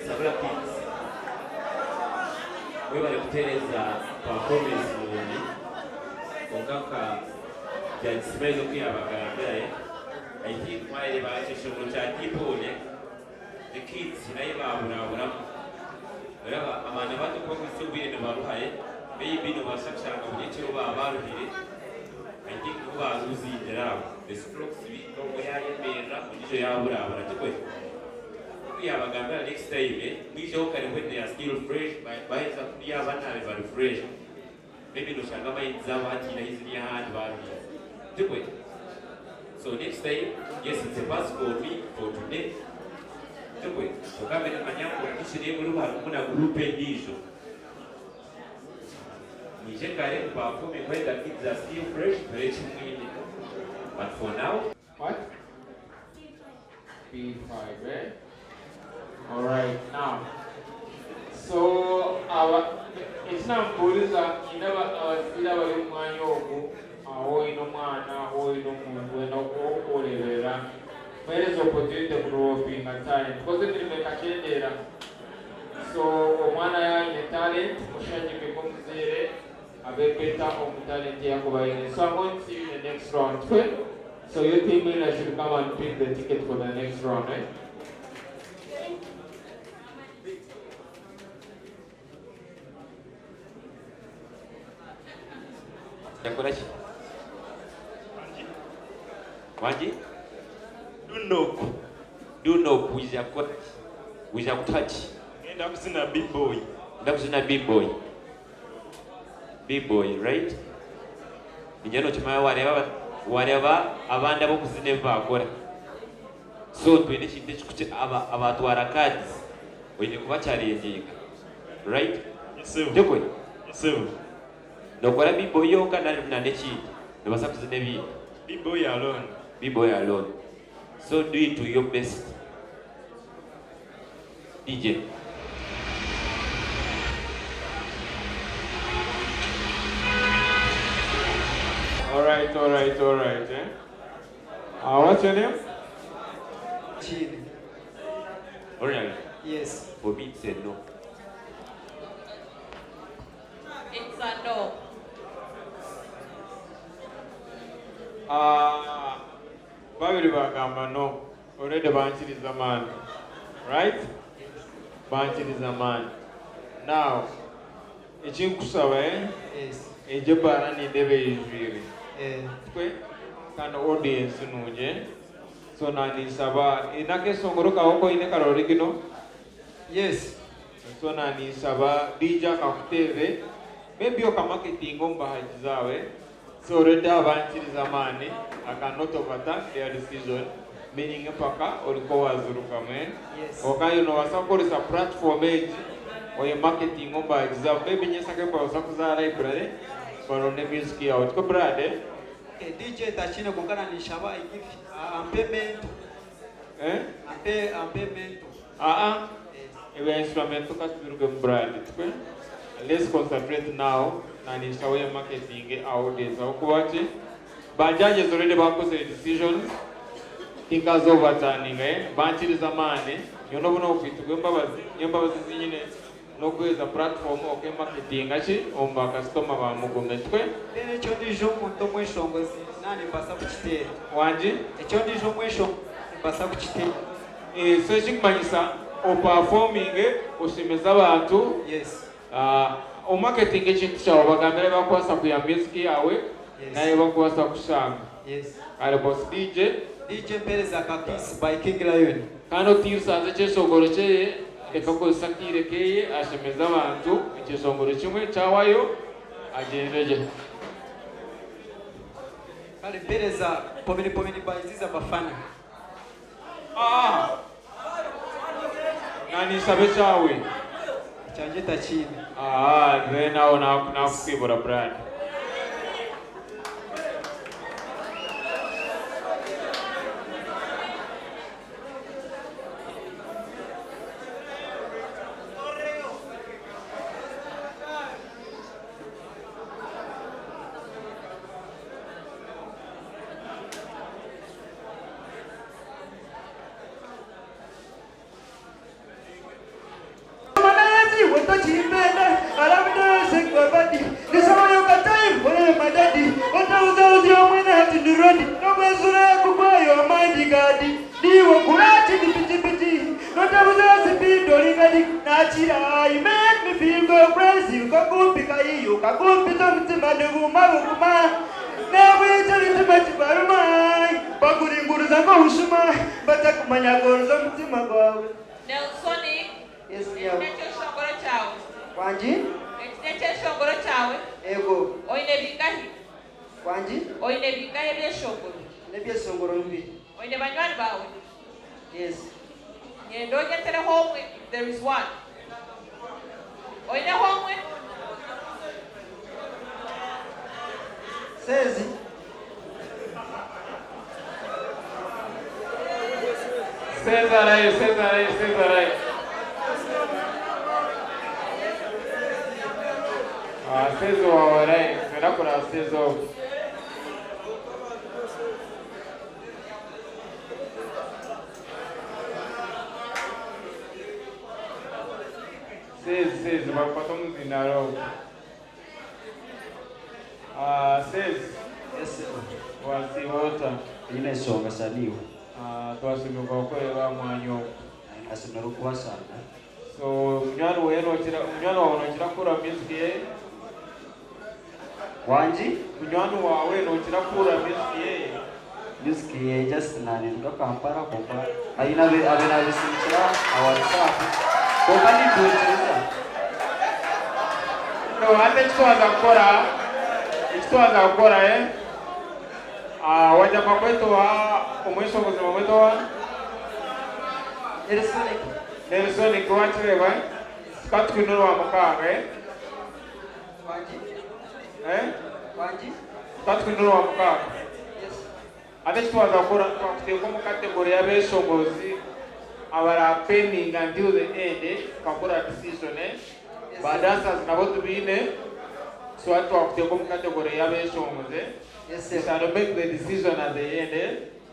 Sabula Kids webale kutereza performance nungi kwonka nka Judge Smile oku yabagambira eh, I think mwareeba ekishongoro kya Dibone the kids nayo baburaburamu oraba abaana bato kubakuhitsya obwire nibaruha eh, maybe nobaasa kushanga buri ekiro baba baruhire I think niho baruzingira aho the strokes omwe yayemerera ondijo yaburabura tikwe? Oku yabagambira next time mwijeho kare when they are still fresh baheza kurya banaabe bari fresh maybe noshanga mind zaabo hatiine ahi ziri ahandi baruhire tikwe? So next time yes it's a pass for me for today tikwe? Kwonka mbe nimanya ngu competition ei murimu harimu na group endiijo. Mwije kare mu performing when the kids are still fresh turebe eki mwine but for now. What? B5 eh? Alright now so aba ekinamubuuriza nyine abazaire abari omu mwanya ogu aho oine omwana aho oine omuntu weena ow'okureeberera muheereze opportunity kudevelopinga talent because emirimo ekakyendeera So omwana yaba aine talent mushagike nk'omuzaire abe better omu talent ei akuba aine. So I'm going to see you in the next round. Twe? So your team leader should come and pick the ticket for the next round. Eh? Yakora ki? Wangi? Dunop. Dunop wija kukora ki? Wija kutuha ki? Ngenda kuzina B-boy. Ngenda kuzina B-boy. B-boy, right? Ningira nokimanya wareeba wareeba abandi ab'okuzina ebi baakora. So twine ekintu ekikuki abatwara cards oine kuba challenginga. Right? Yes sebo. Tikwe? Yes sebo. Nokora B-boy yonka nari na n'ekindi? Nobaasa kuzina ebindi? B-boy alone. B-boy alone. So do it to your best. DJ. All right, all right, all right. Eh? What's your name? Chidi. Alright. Yes. For me, it's a no. It's a no. Ah, babiri bagamba no. Already bankiriza maani. Right? Bankiriza maani. Now, ekinkusaba eh? Yes. Egyo ebbaara nindeeba eijwire. Eh. Twe kandi audience nungi eh? So naninsaba enakesongoro kawe koine karori original? Yes. So na ninshaba DJ akakuteeze maybe oka marketinga omu bahagizi baawe. So already abankirize amaani, I cannot overturn their decision meaning empaka orikuba wazirugamu eh. Yes. Kwonka iwe nobaasa kukoresa platform egi oye marketinge omu bahagizi abo maybe nyensaka nibabaasa kuza aha library baronde music yaawe tikwo Brad eh? Okay, DJ takiine kwonka na ninshaba I give ampe mento. Eh? Ampe ampe mento. Aa Yes. ebya instrumental katubirugemu Brad tikwe? Let's concentrate now na ninshaba oye marketinge audience ahabw'okuba ki ba judges already bakozire decisions tinkaza overturninga eh bankirize amaani nyowe nobu nokwitirwa embabazi nyowe embabazi ezi nyine nokuhereza platform oke marketinga ki omu ba customer ba Mugume tikwe? Then eky'ondiijo omuntu omweshongozi na nimbaasa kukiteera. Wangi? Eky'ondiijo omweshongozi nimbaasa kukiteera. Eh, so ekikumanyisa opafominge oshemeze abantu. Yes. Omaketinge ekintu kyawe obagambire ahi bakubaasa kwiha music yaawe Yes. n'ahi bakubaasa kukushanga. Yes. Kare boss DJ. DJ mpereza aka Kiss by King Lion. Kandi otirusanze ekyeshongoro kyeye, reka akozese akaire keye ashemeze abantu ekyeshongoro kimwe kyahwayo agyende gye. Kare mpereza Pomini Pomini by Ziza Bafana. Aah! Nanishabe ekyawe. Ekyangye takiine. Aah then aho nakusiibura Brad. Bakuringuruza nk'obushuma batakumanya goruza omutima gwawe. Nelsoni, Yes, eki nyabo. n'ekyeshongoro kyawe? Wangi? Eki n'ekyeshongoro kyawe? Ego. Oine bingahi? Wangi? Oine bingahi ebyeshongoro? N'ebyeshongoro bibiri. Oine banywani baawe? Yes. Nyenda onyetereho omwe if there is one. Oineho omwe? Sezi. Sezi arahe, Sezi arahe, Sezi arahe. Ah, Sezi wawe arahe, twenda kuraba Sezi ogwo. Sezi, Sezi, bakukwate omuzindaaro ogwo. Ah, Sezi, Yes, sir. wasiiba ota? Tihaine nshonga sha niiwe. Ah, twashemererwa kukureeba aha mwanya ogu. Naanye nashemererwa kukubashanga. So, munywani wawe nokira, munywani wawe nokira kuhurira music ye? Wangi? Munywani wawe nokira kuhurira music ye? Music ye just naninduga Kampala kwonka aine abe abe nabisindikira aha WhatsApp kwonka nindungiriza. No hati eki twaza kukora, eki twaza kukora eh, ah, wajama kweta owa omweshongozi bamweta owa? Nelsonic. Nelsonic wakireeba eh, tukaba twine orwamukaaga eh. Wangi? Eh? Wangi? Tukaba twine orwamukaaga. Yes. Hati eki twaza kukora, twakuteeka omu category y'abeshongozi abarapeninga until the end tukakora decision eh? Yes, Ba sir. dancers nabo tubiine, so hati twakuteeka omu category y'abeshongozi eh? Yes, We sir. shall make the decision at the end eh?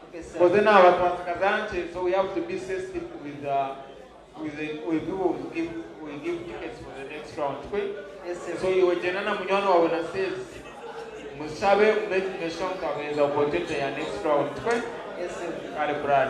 Okay, sir. Because then our twasigaza so we have to be sensitive with the with the with people we give we give tickets for the next round. Kwe? Yes, sir. So iwe gyenda na munywani wawe na says mushabe making sure mukabeza opportunity ya next round. Kwe? Yes, sir. Kale Brad.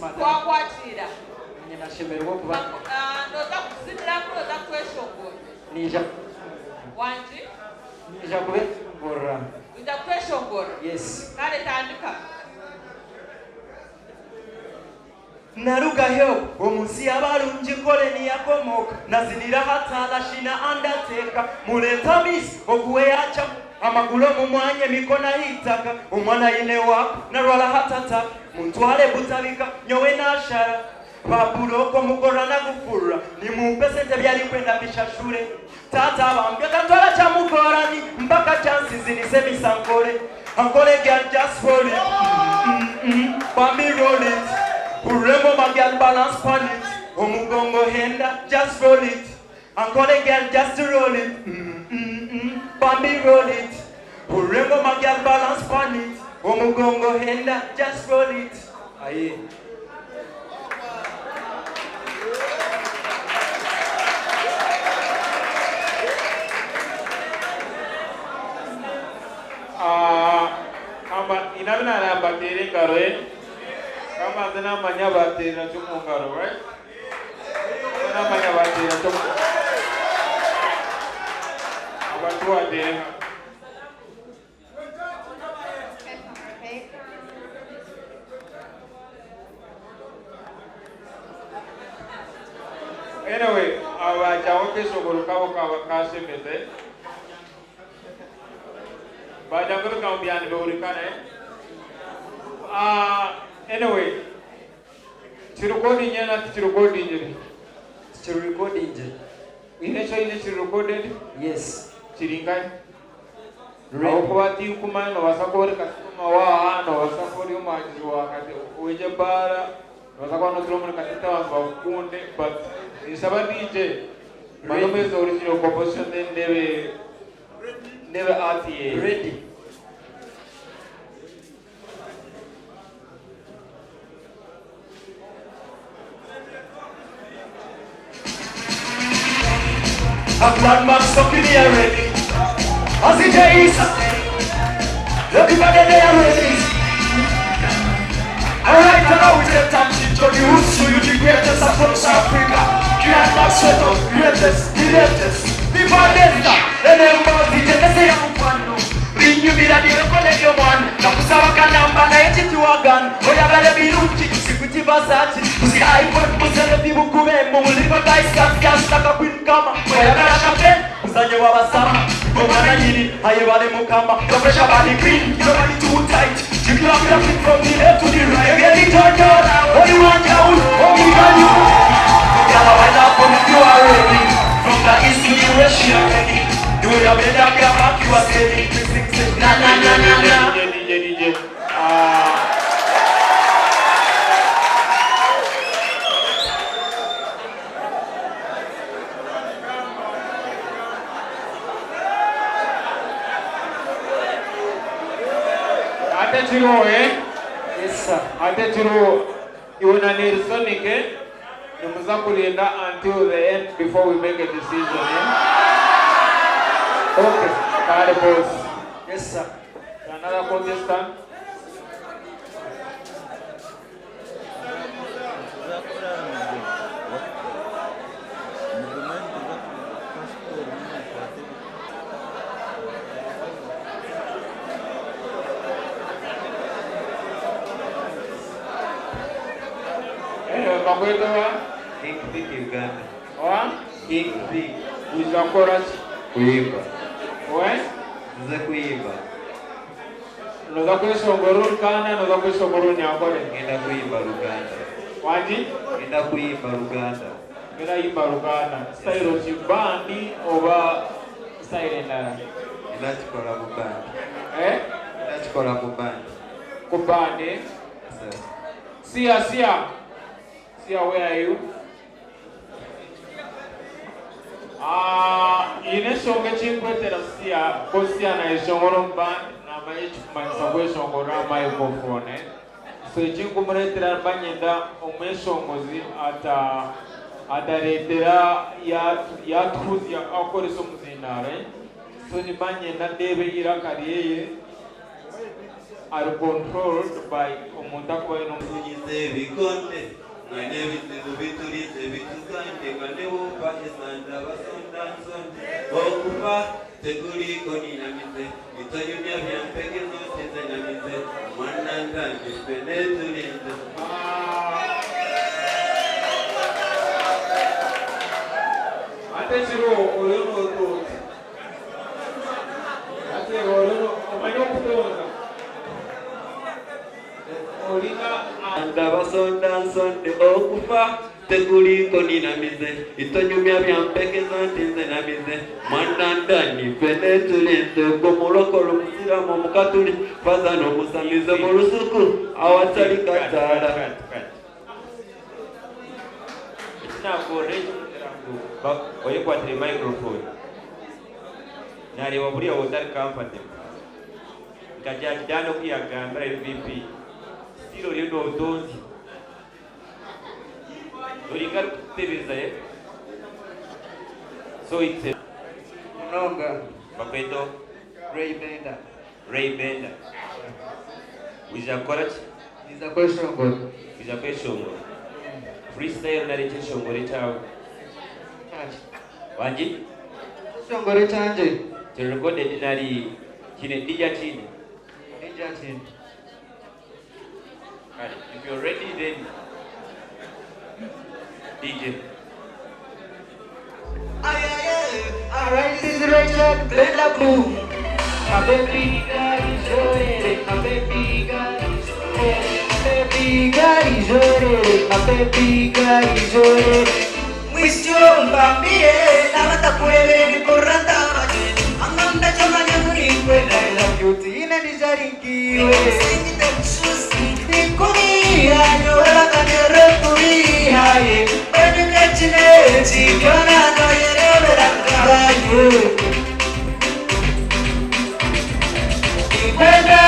madam. Twakwakiira. Nanye nashemererwa okuba. Noza kutuziniramu noza kutweshongora? Ninja. Wangi? Ninja kubeshongorera. Noija kutweshongora? Yes. Kare tandika. Narugayo omu nsi y'abarungi Nkore niyakomoka Nazinira aha taara Shina Undertaker Mureete amaizi oguwe yaakyamu Amaguru omu mwanya emikono aha itaka Omwana aine waaka narwara heart attack Muntware Butabika nyowe nashara Ba buroka omugorora nagufurura Nimumpe sente ebi arikwenda mbishashure Taata bambi otantwara kyamugorani Mpaka chance nzinise emisa nkore Ankole girl just roll it mm, mm, Bambi roll it Hurura engoma girl balance pon it Omugongo henda just roll it Ankole girl just roll it mm, mm, mm, Bambi roll it Hurura engoma girl balance pon it Omugongo henda just roll it Aye. Kamba nyine abu naareba nibateera engaro eh, kambanze naamanya baateerera ki omu ngaro right? Kambanze naamanya baateerera ki omu ngaro. Abantu baateera engaro. Anyway, abajaho akeshongoro kabo kaba kashemeza eh. Bagira ngu ebigambo byangye nibihurikana eh. Ah, anyway, kirekodingire na tikirekodingire? Tikirekodingire. Oine eki oine kiri recorded? Yes. Kiri nkahi? Ahabw'okuba tinkumanya noobaasa kuba ori kasitoma waaha, noobaasa kuba ori omuhagizi wa kati w'egi ebaara, noobaasa kuba nootura omuri Katete abantu bakukunde but ninshaba DJ manya Ready. ezi original composition then ndeebe ndeebe art ye. Ready. A plan man stuck in here ready. As it is, everybody they are ready. Alright, now we take time to introduce to you the greatest across Africa. Grand Maxwell, greatest, the latest, the baddest. Enembozi tetese ya mukwano binyumira byekole byomwana nakusaba kanamba naye kitiwagan oyagala birungi sikukibasaaki iphone muselebi bukube muligo dice queen kama oyagala champagne muzanye wabasama omwana nyini ayebale mukama the body clean your body too tight you clap clap it from the left to the right ebyebitonyola oli wanjawulo omuganyu Girl, wine up on you are ready. From the east to the west, you are ready. The way you bend up your back, you are steady. Na na na na na. DJ, DJ, DJ. Ah. Ate kiriho eh? Yes sir. Ate kiriho iwe na Nelsonic eh? Nimuza kurinda until the end before we make a decision eh? Okay, kare boss. Yes sir. Another contestant. Anyway, bakweta wa? King Vic Uganda. Wa? King Vic. Oija kukora ki? Kuyimba. We? Nze kuyimba. Noza kweshongora Oluganda, noza kweshongora Orunyankore? Ngenda kuyimba Luganda. Wangi? Ngenda kuyimba Luganda. Ngenda yimba Luganda. Style ki band oba style endala? Ngenda kikola mu band. Eh? Ngenda kikola mu band. Ku band eh? Yes, sir. Sia, Sia. Sia, where are you? Ah, ine enshonga ekinkwetera Sia, ko Sia nayeshongora omu band, namanya ekikumanyisa kweshongora aha microphone. So ekinkumureetera mba nyenda omweshongozi ata atareetera yatuhuzya akukoresa omuzindaaro. Eh? So nimba nyenda ndeebe eiraka ryeye. Ari controlled by omuntu akuba aine omu. Nfunyize ebikonde nga n'ebizibu biturize bitukande nga newompa esanda basonda nsonde okufa tekuliiko nina mize tonyumya bya mpeke zoti nze namize mwana ntandise ffene tulinze. Hati ekiro oriyo notoonza. Hati oriyo omanya okutoonza. Ori nka. Ndabasonda nsonde okufa tekuliiko nina mize tonyumya bya mpeke zanti nze namize mwana ndani ffene tulinze gwe omulokole omusiramu omukatuli faza nomusamize mu lusuku awatali kataala. Eki naakorera eki kugira ngu oyekwatire microphone. Naareeba buriya otari comfortable. Nka Judge Dan oku yaagambire MVP, still oriyo nootonzya. Ori nkarikututebeza eh? So it's a. Munonga. Bakweta oha? Ray Bender. Ray Bender. Waija kukora ki? Ninza kweshongora. Waija kweshongora. Freestyle nari ekyeshongoro ekyawe? Kyangye. Wangi? Ekyeshongoro ekyangye. Kiri recorded nari kiine DJ akiine? DJ akiine. Kare, if you're ready then DJ. Alright, this is Rachel Brenda Blue. My baby girl is ready. My baby girl is ready. My baby girl is ready. My baby girl is ready. Mwishiki ombambire naaba ntakureebire nimpurira ntaaba gye Angamba ekyo omanye ngu ninkwenda I love you tihaine ondiijo ari nkaiwe. Nikwenda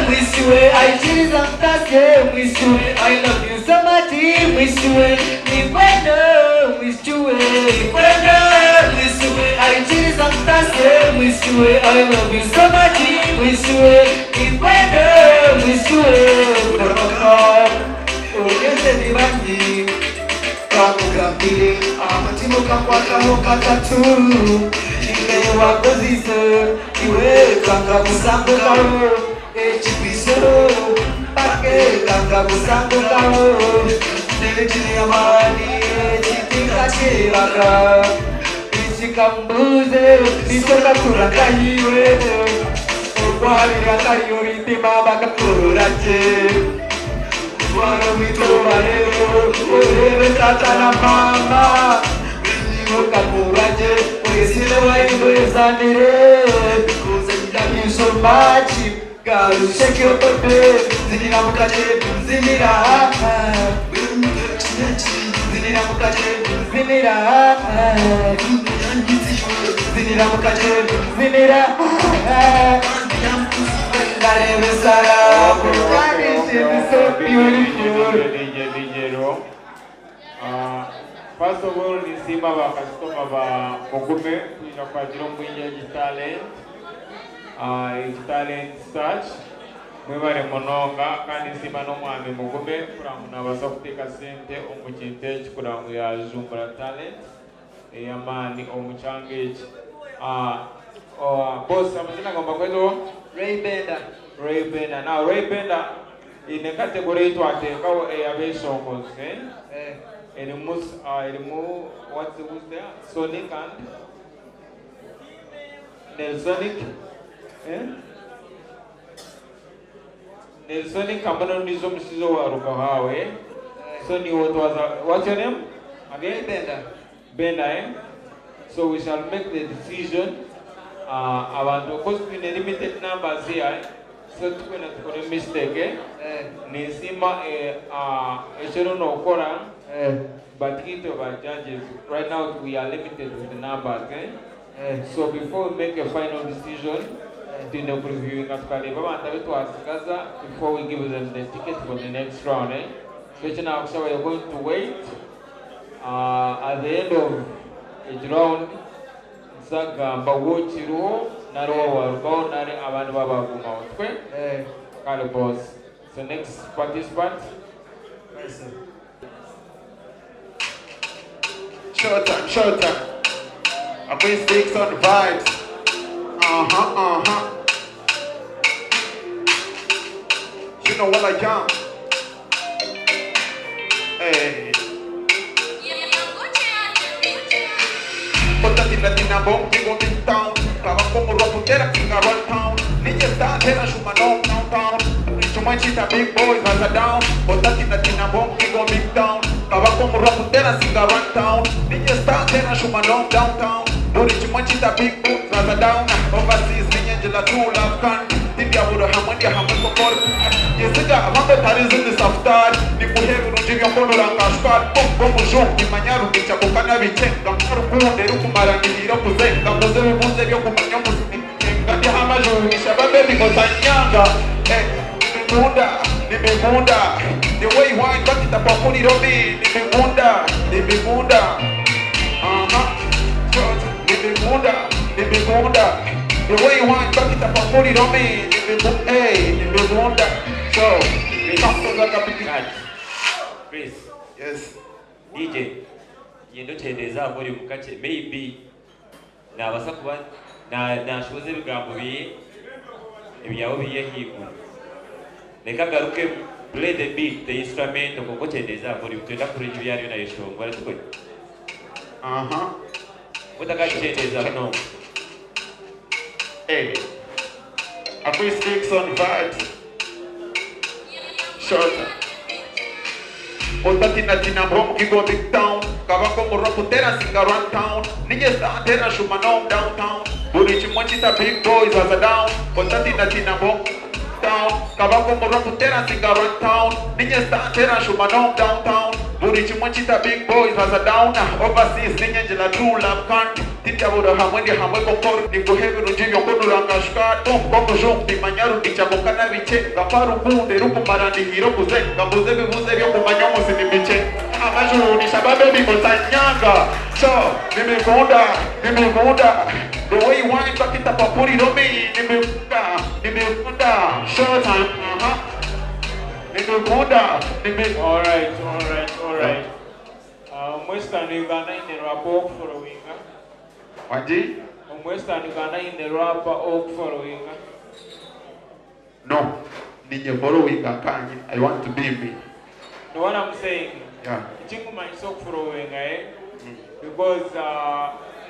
mwisiwe aikiriza nkutasye mwisiwe I love you so much mwisiwe Nikwenda mwisiwe Nikwenda mwisiwe aikiriza nkutasye mwisiwe I love you so much mwisiwe Nikwenda mwisiwe Oryente nibangi Bamugambire amutima okankwataho katatu Iwe wakozize iwe kanga kusangukaho Ekikwiso pake kanga kusangukaho Nekiri amaani ekitinkakyebaka Ekikambuze nikyo kakura nkahiwe Okwabira kariyo ritima bakakurora gye Mutwaro gwaitu obareebe oreebe taata na maama Iwe okakurwa gye oyesire waihwa oyezanire Because I love you so much Girl shake your body Zinira mukakye zinira Zinira mukakye zinira Zinira mukakye zinira Ndareeba esara Okay, Kandi okay, she okay, is so okay, DJ, beautiful DJ, DJ, DJ Ro. First of all, ninsiima ba kasitoma ba Mugume kwija kwagira omubwingi egi talent, egi talent search. Mwebare munonga kandi ninsiima n'omwami Mugume kureba ngu nabaasa kuteeka sente omu kintu eki kureba ngu yajumbura talent ey'amaani omu kyanga eki. Boss, amazina gawe nibakweta oha? Ray Bender. Ray Bender. Now Ray Bender, eine category ei twateekaho ey'abeshongozi erimu erimu what's who's there? Sonic and Nelsonic eh? Nelsonic hamwe n'ondiijo omushaija owarugaho aho eh? So niiwe otwaza what's your name again? Ray Bender. Bender eh? So we shall make the decision abantu of course twine limited numbers here eh? So tikwenda tukore mistake eh? Ninsiima eki oriyo nokora but itwe ba judges right now we are limited with the numbers eh? So before we make a final decision twine ku reviewinga tukareeba abantu abu twasigaza before we give them the ticket for the next round eh? So eki nakushaba you're going to wait At the end of egi round nituza kugamba waaba okiriho nari waaba warugaho nari abandi baaba bagumaho. Tikwe? Kale boss. So next participant. Showtime, showtime. I bring sticks on the vibes. Uh-huh, uh-huh. You know what I am. Hey. Tina tina bom, digo big town. Kava como raputera, kinga run town. Ninja star, tena shuma no downtown. Chuma big boys, has a down. Bota tina tina bom, digo big town. Kava como raputera, singa run town. Ninja star, tena shuma no downtown. Buri chuma chita big boys, has a down. Overseas, ninja jela two love can. Tibia buru hamwe hamwe kokor. Yesiga abambe tarizi ndi saftar. Nikuheru runji vyokono rangashkar. Bongo jong, nimanyaru bicha kokana bichenga. Rukunde rukumarangirira kuzenga. Muze bibuze byo kumanya musinga. Ndi hamajuru shababe bikosanyanga. Eh, nimikunda, nimikunda. The way you wine back it up on me. Nimikunda, nimikunda. Uh-huh. Nimikunda, nimikunda. The way you wine back it up and put it on me. Nimikunda, hey, nimikunda. So, like a pipi. Chris. Yes. DJ. Yendo kyendeeza volume kakye maybe nabasa kuba nashoboza ebigambo biye ebyawo biye ahaiguru leka garuke play the beat the instrument konko kyendeeza volume twenda kurungi byariyo nayeshongora tukwe. Uh-huh. Utakakyendeeza no. Hey. I bring sticks on vibes. Short. Ota tina tina bom kigo big town. Kava como raputera singa run town. Ninja star tena shuma no downtown. Buri chimochita big boys as a down. Ota tina tina bom down. Kava como raputera singa run town. Ninja star tena shuma no downtown. Buri chimochita big boys as a down. Overseas ninja jela true love can. Tibia buru hamwe ndi hamwe kokor. Nikuhebu runji vyokono rangashka. Bom bongo jong timanyaru ndicha kokana biche. Ngaparukunde rukumarandihiro kuzenga. Mbuze bibuze byo kumanya musi nibiche. Amajuru ni shababe bikosanyanga. So, nimikunda, nimikunda. The way you wine back it up and put it on me. Nimikunda, nimikunda. Showtime, uh-huh. Nimikunda, nimikunda. All right, all right, all right. Western Uganda in the rapper okufollowinga. Wanji? Western Uganda in the rapper okufollowinga. No. Ninye following kanyi. I want to be me. No, what I'm saying, Yeah. ekinkumanyisa okufollowinga eh? Because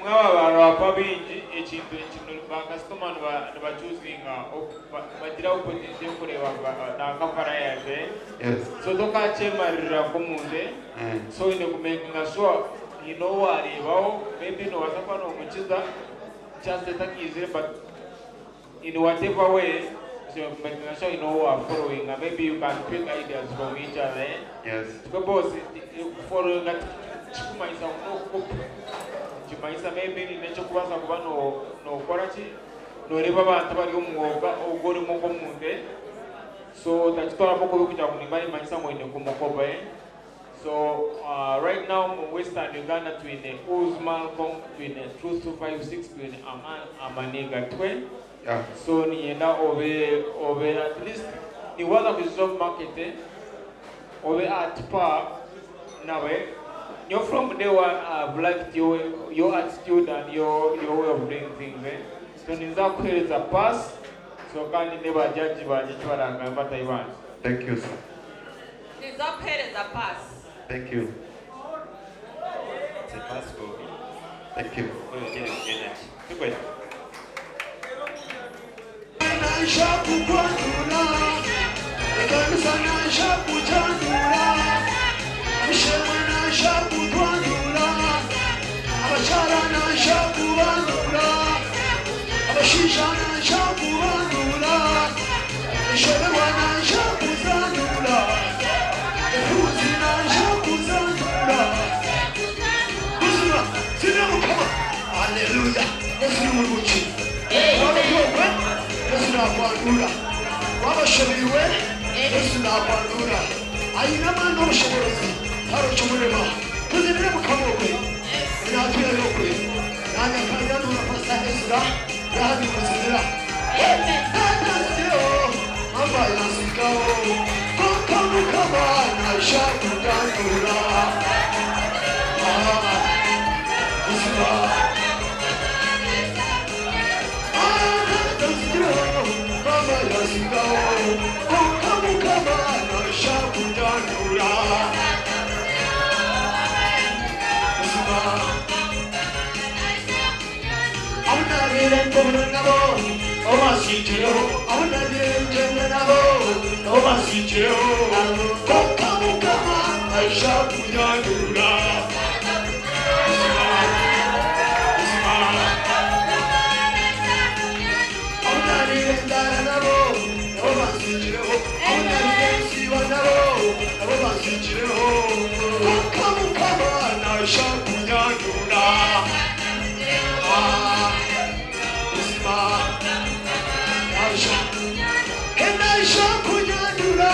mwaba barapa bingi ekintu ekino bakasitoma nibachuzinga bagira opportunity yokureba nanka eh? Yes. So tokakyemarira nk'omuntu so oine kumakinga sure you know wareebaho maybe nobaasa kuba nomukiza chance etakiizire, but in whatever way, so making sure you know who are following and maybe you can pick ideas from each other, eh? Yes. Tukwe boss following kikumanyisa n'okukopa kimanyisa maybe nekyokubaasa kuba nokora ki noreeba abantu abari omu mwuga ogwo orimu nk'omuntu, eh? So takitwaramu kubi kugira ngu nimba nimanyisa ngu oine kumukopa, eh? So right now mu Western Uganda twine Uz Malcolm, twine Truth 256, twine Aman Amaniga twe. Yeah. So niyenda obe obe at least niwaza ku job market, eh? Obe at par nawe. You from day one I've liked your attitude and your way of doing things, eh? So ninza kuhereza pass so kandi ne bajaji banje kibarangamba batayibanza. Thank you, sir. Ninza kuhereza pass. Thank you. It's a pass for me. Thank you. Oyongere kugenda ki tukwe. Haleluya. Yesu ni mulungi. Wabagyokwe, Yesu nakwandura. Wabashobeirwe, Yesu nakwandura. Ayina amaani n'obushobozi, haro kyomurema. Tuzibire mukama okwe. Natuyere okwe. Nanyakanya nura Pastor Ezra, yahabi kuzibira. Nanazibiro, Mama yansigaho Konka mukama naija kundandura Ah, buzima Ah, tata ansigireho Mama yansigaho Konka mukama naija kundandura Buzima Abu nabaire mpumura nabo nabo bansigireho Abu nabaire ngyenda nabo nabo bansigireho Kwonka Mukama naija kunyandura Buzima, buzima Abu nabaire ndaara nabo nabo bansigireho Abu nabaire nsiiba nabo nabo bansigireho Kwonka Mukama naija kunyandura Ah, buzima naija Naija kunyandura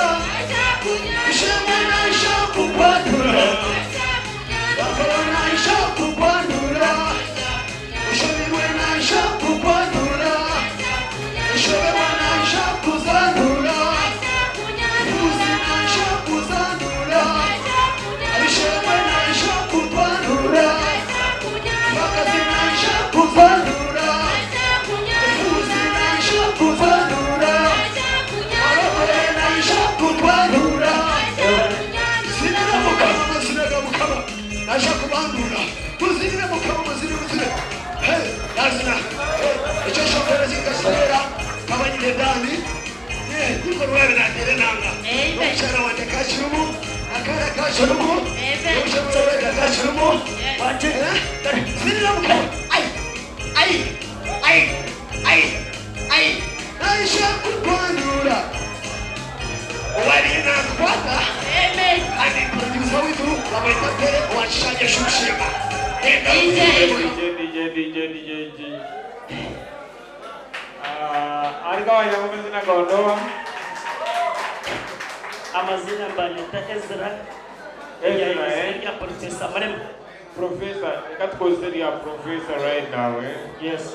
Ishemwe naija kukwandura Bakaba naija kukwandura Ushoberwe naija kukwandura Ushoberwa naija kuzandura Uzi naija kuzandura Abishemwe naija kutwandura Bakazi naija kuzandura Uzi naija kuzandura Abagore naija kutwandura Zinira mukama amazina ga mukama naija kubandura tuzinire mukama amazina muzire Hey, nazina Hey, ekyo shongera zikasera kabanyine dani bikorwa binatere nanga n'omukyala wange kakirumu akaana kakirumu n'omukyala kakirumu zinira mukama ai ai ai ai ai naija kukwandura owariye nakukwata kandi producer witu bamwita pere owakishanja shushima DJ, DJ, DJ, DJ, DJ. Ah, ariko amazina gaondoa Amazina mbanyeta Ezra. Ezra, eh? Ya Professor Marema. Professor, reka tukozese rya professor right now, eh? Yes.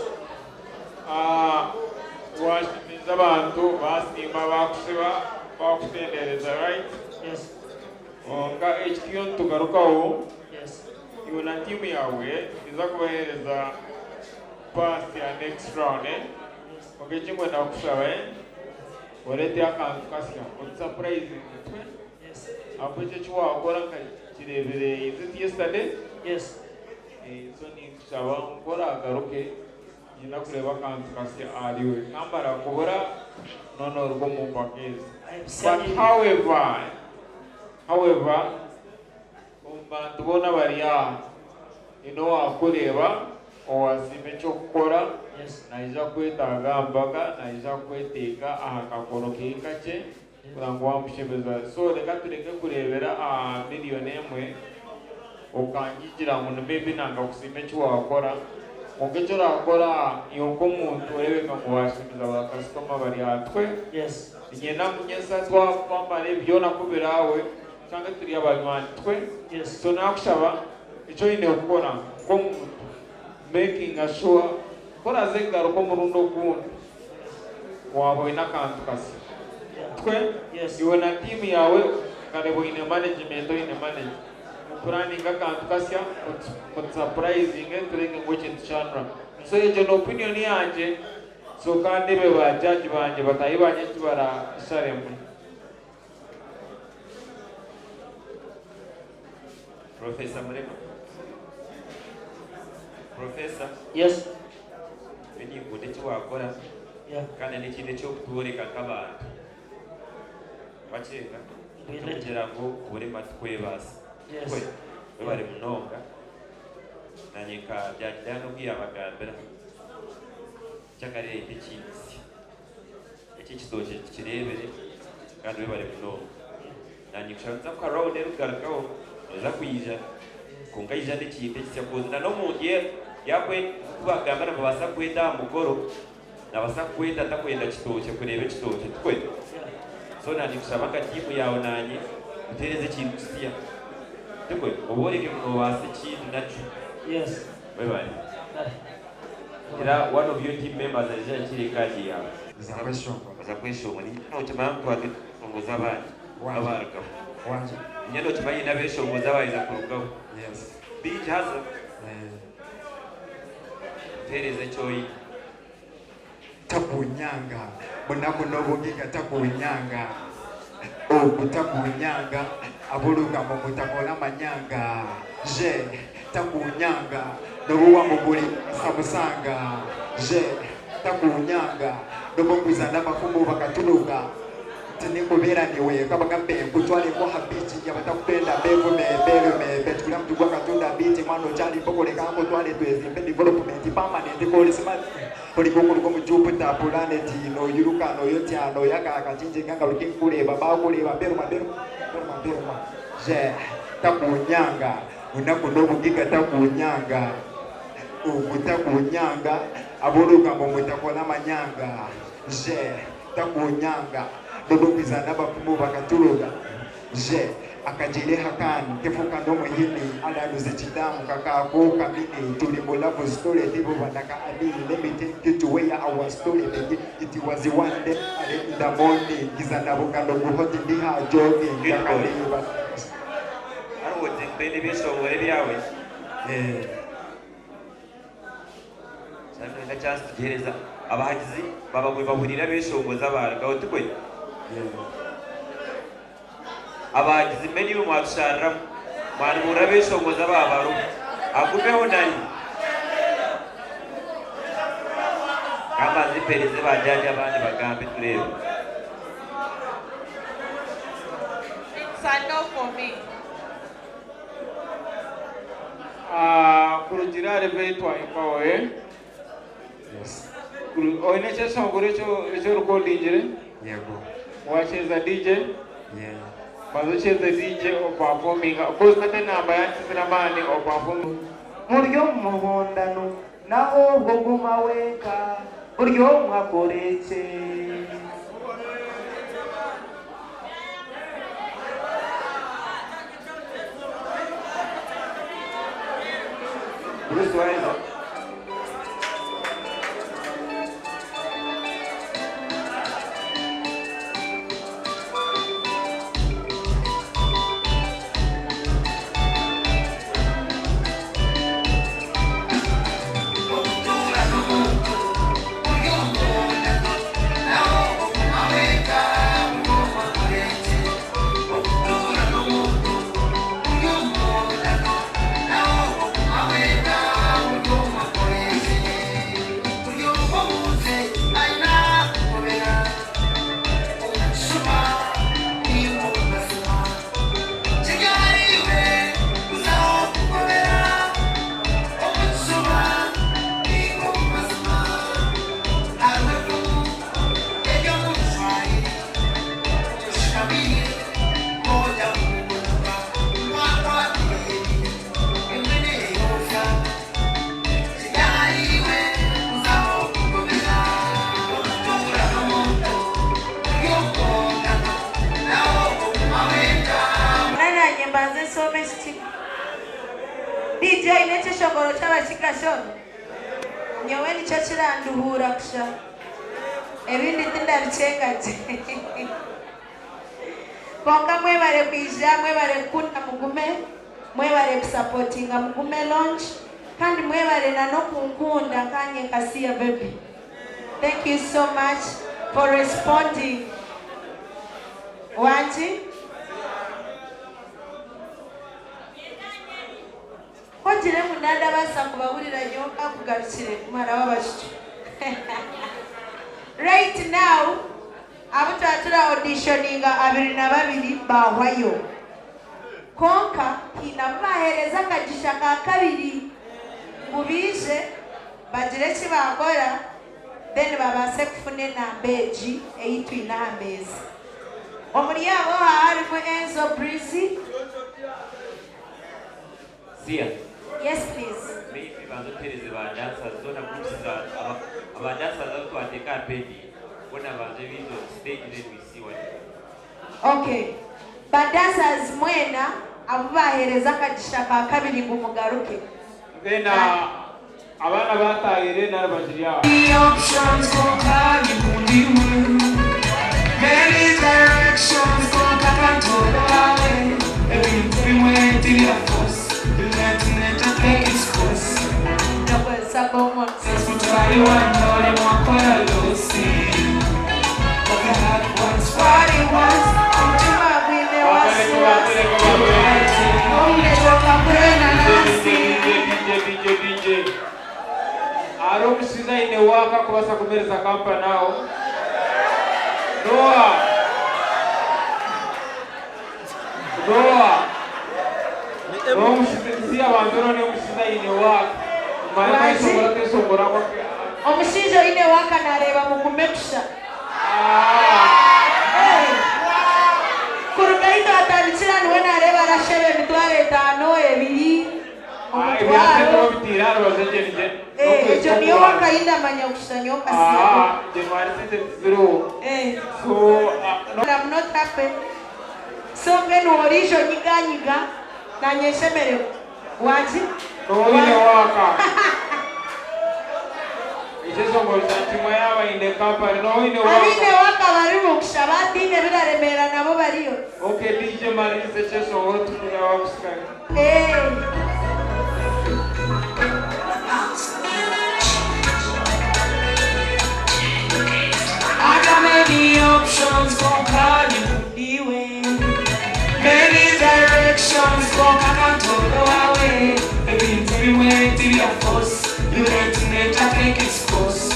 Ah, washimiza abantu basiima bakusiba bakutendereza, right? Yes. Nga ekitiyo nitugarukaho Yes. iwe na tiimu yawe iza kubahereza pass ya next round, eh? Okay, kimwe nakusaba, eh? Orete akantu kasya otusurprise twe. Yes. Apo ekyo ekiwakora nka kirebere, is it yesterday? Yes. Eh, so ninkusaba nkora agaruke nyina kureba akantu kasya ahariwe kambara kubura none orugo mu mpaka ezi. But however, omu bantu boona bari aha ino wakureeba owasiima ekyokukora naija kwetaaga mbaga naija kweteeka aha kakoro kei kakye kugira ngu wamushemeza. So reka tureke kureebera aha miliyoni emwe okangigira ngu ni maybe nanga kusiima eki wakora kwonka eki orakora iwe nk'omuntu oreebeka ngu washemeza bakasitoma bari aha twe. Yes. Ninyenda ngu nyesa twamara ebi byona kubiraawe cyangwa turi abanywani twe. Yes. So nakushaba icyo oine kukora nk'omuntu making sure koraze kugaruka omurundi ogundi waba oine akantu kasya twe. Yes. Iwe na tiimu yawe nkareba oine management oine manage mupuraninga akantu kasya mutusurprisinge tureke ngu ekintu kyanura. So egyo ni opinion yangye. So kandi be bajaji bangye batahi bangye ekibarasharemu. Professor Murema. Professor. Yes. Nikunda eki wakora kandi n'ekintu eky'okutworeka nk'abantu. Wakirenga? Kugira ngu oburema tukwebaasa. Yes. Kwe, webare munonga. Nanye nka byagenda n'obwiyabagambira. Kyakareeta ekintu. Eki ekitookye tukireebere kandi webare munonga. Nanye kushaba nza kuha round erikugarukaho noza kwija kwonka ija n'ekintu ekisya kuzina n'omuntu yakwe kubagamba nabaasa kweta aha mukoro nabaasa kukweta atakwenda kitookye kureeba ekitookye tukwe. So nanye kushaba nka tiimu yawe nanye uteereze ekintu kisya tukwe oboreke ngu nobaasa ekintu nakyo. Yes. Webare. Era one of your team members aija akire kaadi yawe. Za kweshongora. Baza kweshongora. Niinyenda nokimanya ngu twaba twine abeshongozi abandi Wangi. abarugaho. Wangi. Niinyenda okimanye nyine abeshongozi abaheza kurugaho. Yes. Bingi haza. Eh. Tuhereze eki oine. Takunyanga munaku n'obugiga takunyanga ogu takunyanga ab'orugambo mutakora manyanga je takunyanga n'obu wamuguri samusanga je takunyanga n'obungwiza n'abafumu bakatunuka tinikubeera niwe kabagambe nkutwaleko ha beach yabatakupenda bevume berume betukula mtu gwa katunda biti mwana okyali mpokoleka nkutwale twezimbe development permanent koli smart olikukuluka mu Jupiter planet noyiruka noyotya noyaka akachinji nga lukinkuleba bakuleba beruma beruma beruma beruma je takunyanga unaku n'obugiga takunyanga ogu takunyanga ab'orugambo mutakola manyanga je takunyanga n'obukwiza n'abafumu bakaturuga je akagire hakani kefuka n'omuhini alanuze kidamu kakako kamini tuli mu love story tibubanaka ani let me take you to where our story begin it was one day early in the morning giza nabugando guhoti ndiha jogging ndakareba. Hariho oti twine ebyeshongoro ebyawe. Eh. Nka chance tugihereza abahagizi baba bahurira abeshongozi abarugaho tikwe? Abahagizi mbeni imwe mwatushariramu mwanihurira abeshongozi ababaruho agumeho nari gamba nzimpereze bajaji abandi bagambe tureebe. It's a no for me. Ah, kurugira ahari level ei twahikaho, eh? Yes. Oine ekyeshongoro eki orikodingire? Yego. Wakyeza DJ? Yeah. Banza okyeze DJ opafominga. Of course tate enamba yankizire amaani opafominga. Muri omu muhondano naho obwo guma wenka buri omwe akore ekye. Bruce waheza. Nanye mbanze nsome ekiti DJ n'ekyeshongoro ky'abakiga shona nyowe nikyo kiranduhuura kusha ebindi tindabikyenga gye kwonka mwebare kwija, mwebare kukunda Mugume, mwebare kusapotinga Mugume launch, kandi mwebare na n'okunkunda nkanye nka Sia Baby. Thank you so much for responding. Wangi? Ku ogire ngu nandabaasa kubahurira nyowe nkakugarukire muhara w'abashiki. Right now, abu twatura auditioninga 22 bahwayo. Konka hiine abu baheereza akagisha ka kabiri ngu baije bagire eki baakora then babaase kufuna enamba egi ei twine aha meeza. Omuri abo harimu Enzo Breezy. Sia. Yes, please. Maybe banza otuheereze ba dancers zoona groups za aba dancers abu twateeka aha page boona banze baije on stage then we see what. Okay. Ba dancers mwena abu baheereza akagisha ka kabiri ngu mugaruke. Then abaana batahire nari bakiri aho. Options for Many directions kwonka kantorawe Ebintu bimwe tibya force You let nature take its course Nakozesa common Sense mutwari wange mwakora losi But the heart wants what it wants Omutima gwine wasiwasi Omunechoka kwena nasi DJ, DJ, DJ. Ari omushaija aine waaka kubaasa kumereza kampani aho. Noah. Noah. N'omushaija si abantu ni omushaija aine waaka. Mare kweshongora kweshongora Omushaija oine waka nareeba mugume kusha. Hey. Kuruga ahi twatandikira niwe nareeba arasheba 5000, 20, Ebyasente omutwaro. babitiire aha rubaju egye. Eh, ekyo niyo waka yindamanya kusha nyowe Ah, January sente ziriho. Eh. So, no. I'm not happy. So mbwenu oriijo nyiganyiga nanye nshemerewe. Wangi? N'oine waaka. Ekyeshongoro kya kimwe yaaba aine kampani n'oine Abaine waaka. waka barimu kusha batiine biraremera nabo bariyo. Okay, DJ Marisa ekyeshongoro tukuga wakusikana. Eh. I got many options kwonka nikundiwe Many directions kwonka kantorawe Ebintu bimwe tibya force You let nature take its course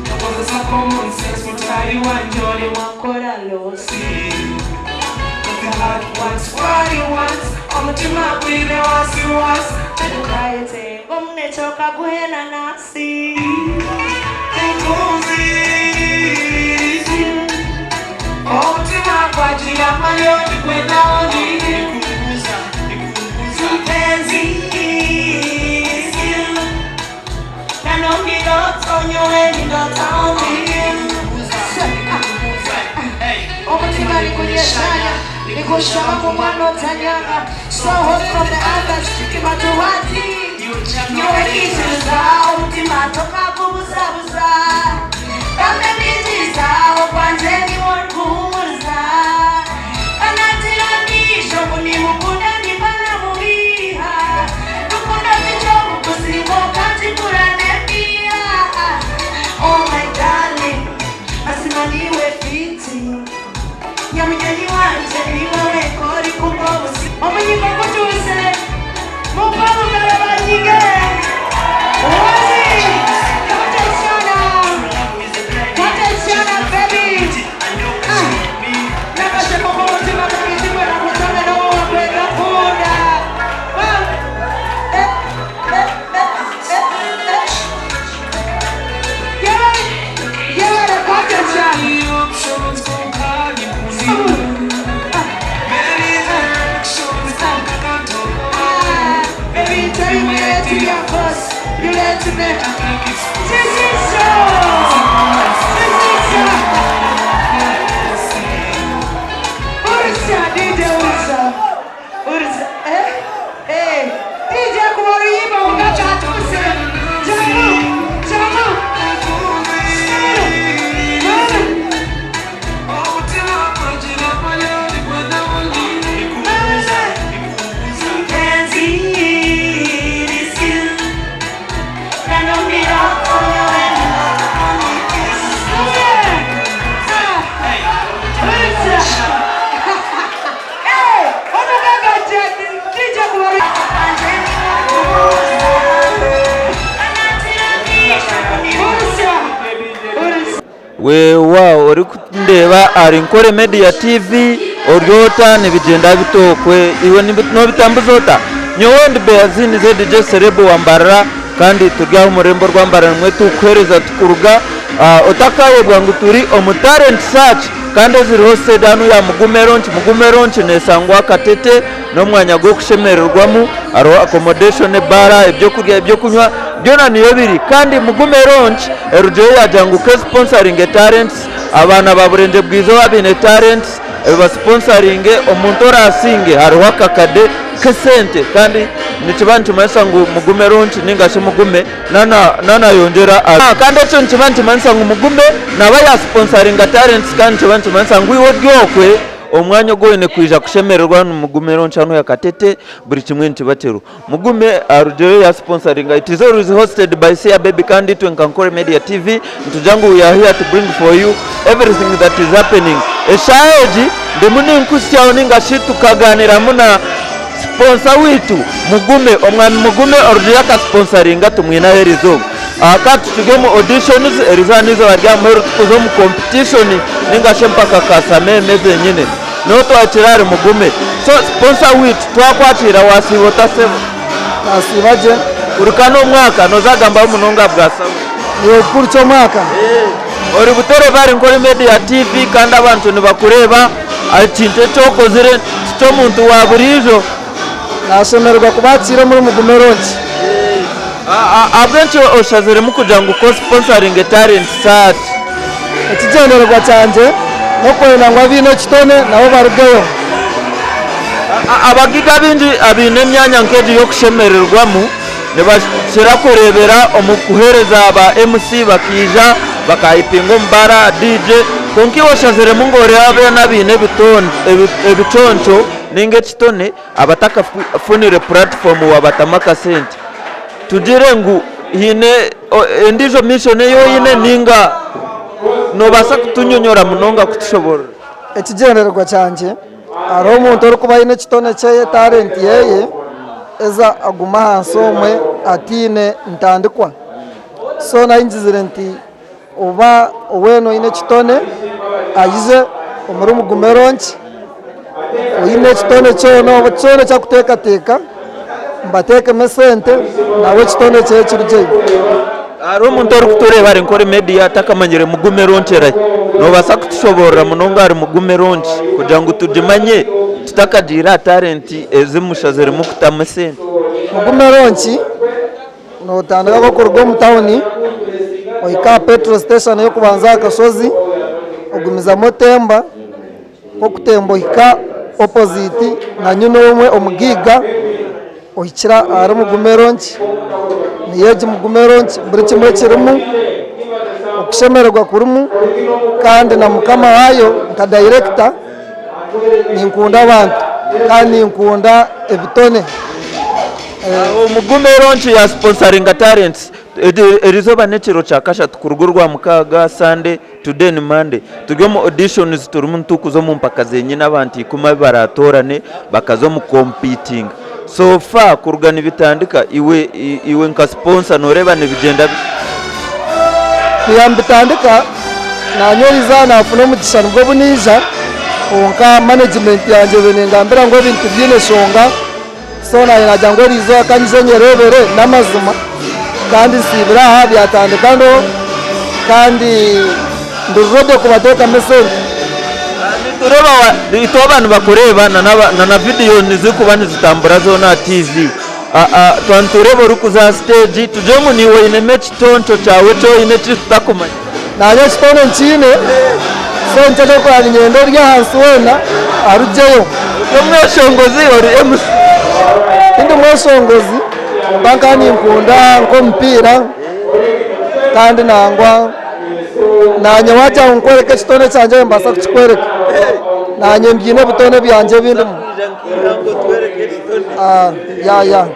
Nakozesa common sense mutari wange oli mwakora losi But the heart wants what it wants Omutima gwine wasiwasi Tukayetenga omunechoka guhena nasi. Mukunzi Omutima gwagira amayoni gwena oli Mpenzi, nanomiroto nyowe ndotaoni Omutima nikunyeshanya nikushaba mumwana otanyanga so hot from the others chikimatuwati nyowe kiziriza omutima tokakubuzabuza kambe nijiza okwanje niwonkuhumuza kanatiranisho kunimukunda nimana mubiha rukunda tichobukuzibo kantikurane pia. Oh my darling, mazima niwe fiti nyamunyonyi wanje niwe wekori kumbobusi omunyigo gutuuse mumpa mugalo banyige wazi kateshana kateshana baby. Ah, nakasheko k'omutima kakitimwe nakutome nowo wakwenda kunda. Ah, eh, eh, eh, eh, eh. Yewe, yewe, kateshana. Options kwonka nikundiwe Many directions kwonka kantorawe Baby, tell me to your boss. You let me. This is so. This is so. Ursa, DJ Ursa. Ursa. Eh? Eh. DJ kuwaruyimba ukachatuse. Jamu. Jamu. Omutima gwagira amayoni gwena oli Mpenzi, it's you. Nanomiroto nyowe ndotaoni. Ursa. Eh, omugaga DJ kuwaruyimba. Ursa. Ursa. Wewa orikundeba ari Nkore Media TV oryota nibigyenda bitokwe iwe nobitambuza ota nyowe ndi Beazini ZJ Serebo wambarara kandi turi aho omurembo rwambarara nimwe tukuhereza tukuruga otakayebwa ngu turi omu talent search kandi eziriho sedanu ya Mugume Launch. Mugume Launch nesangwa Katete n'omwanya gw'okushemererwamu hariho accommodation, ebara, ebyokurya, ebyokunywa byona niyo biri kandi Mugume Launch erugireyo yagira ngu ke sponsoring talents abaana ba Burenje bwiza baine talents. Ebasponsoringe omuntu orasinge hariho akakade k'esente kandi nikiba nikimanyisa ngu Mugume launch ninga shi Mugume nanayongyera kandi ekyo nikiba nikimanyisa ngu Mugume naba yasponsoringa talents kandi nikiba nikimanyisa ngu iwe ori okwe omwanya ogu oine kwija kushemererwa ni Mugume launch hanu Katete buri kimwe nikiba kiriho. Mugume arugireyo ya sponsoringa it is always hosted by Seer Baby kandi itwe nka Nkore Media TV nitugira ngu we are here to bring for you everything that is happening. Eshaaha egi ndimu ninkuhitsyaho ninga shi tukaganiramu na sponsor waitu Mugume, omwami Mugume orugireyo akasponsoringa tumwine aha erizooba. Aha ka tukige omu auditions erizooba n'eizooba rya muheru tukuza omu competition ninga shi empaka kasameeme zenyine. Niho twakira ahari Mugume. So sponsor waitu twakwakira wasiiba ota sebo? Nasiiba gye. Kuruka n'omwaka nozagambaho munonga ahabwa Saudi. Niiwe kukurukya omwaka. Ori butereva ahari Nkore Media TV kandi abantu nibakureeba ekintu eki okozire tiky'omuntu wa buriijo. Nashemererwa kubakiira omuri Mugume Launch. Ahabw'enki oshaziremu kugira ngu ko-sponsoringe Talent Search? Ekigyendererwa kyangye n'okwenda ngu abaine ekitone nabo barugeyo. Abagiga abaingi abaine emyanya nk'egi y'okushemererwamu nibakira kureebera omu kuheereza ba MC bakaija bakahipinga omu baara, DJ, kwonka iwe oshaziremu ngu oreebe boona abaine ebiconco ninga ekitone abatakafunire puratifomu wabatamu akasente. Tugire ngu haine endiijo mission ei oine ninga nobaasa kutunyonyora munonga kutushoborora? Ekigyendererwa kyangye hariho omuntu orikuba aine ekitone kyeye, talent yeye, eza agume ahansi omwe ataine ntandikwa. So nayingizire nti Oba weena oine ekitone aije omuri Mugume Launch, oine ekitone kyona oba kyona eki arikuteekateeka mbateekemu esente nawe ekitone kye kirugyeyo. Hariho omuntu orikutureeba ari nk'ori media atakamanyire Mugume Launch erahi, noobaasa kutushoboorora munonga ahari Mugume Launch kugira ngu tugimanye tutakagiire aha talent ezi mushaziremu kutamu esente? Mugume Launch Nootandika nk'okuruga omu tawuni ohika aha petrol station ey'okubanza aha kashozi, ogumizamu otemba, ku orikutemba ohika opposite na nyina omwe omugaiga, ohikira ahari Mugume Launch, niyo egi Mugume Launch buri kimwe kirimu, okushemererwa kurimu kandi na mukama waayo nka dayirekita ninkunda abantu kandi ninkunda ebitone. Omugume launch ya sponsoringa talents erizooba n'ekiro kya kashatu kuruga orwamukaaga, Sunday, today ni Monday. Turi omu auditions turimu nitukuza omu mpaka zenyine abantu ikumi abu baratoorane bakaza omu competinga. So far kuruga nibitandika iwe iwe nka sponsor noreeba nibigyenda bita? Kwiha nibitandika nanye oiza nafuna omugisha nibwo obu naija kwonka management yangye ebaire nengambira ngu ebintu tibyine nshonga. So naanye naagira ngu eriizooba ka nyije nyereebere n'amazima kandi nsiibire aha byatandika ndo kandi ndi ready kubateekamu esente. Nitureeba itwe aba nibakureeba na na vidiyo nizikuba nizitambura zoona aha TV. Twaba nitureeba orikuza aha siteegi tugire ngu naiwe oinemu ekiconco kyawe eki oine eki tutakumanya. Naanye ekitone nkiine, so nikyo ndikuba niinyenda ori ahansi weena arugyeyo. Ori omweshongozi ori MC? Tindi mweshongozi kwonka nkaba ninkunda nk'omupiira kandi nangwa naanye waagira ngu nkworeke ekitone kyangye nimbaasa kukikworeka. Naanye mbiine ebitone byangye ebindimu. Ya ya.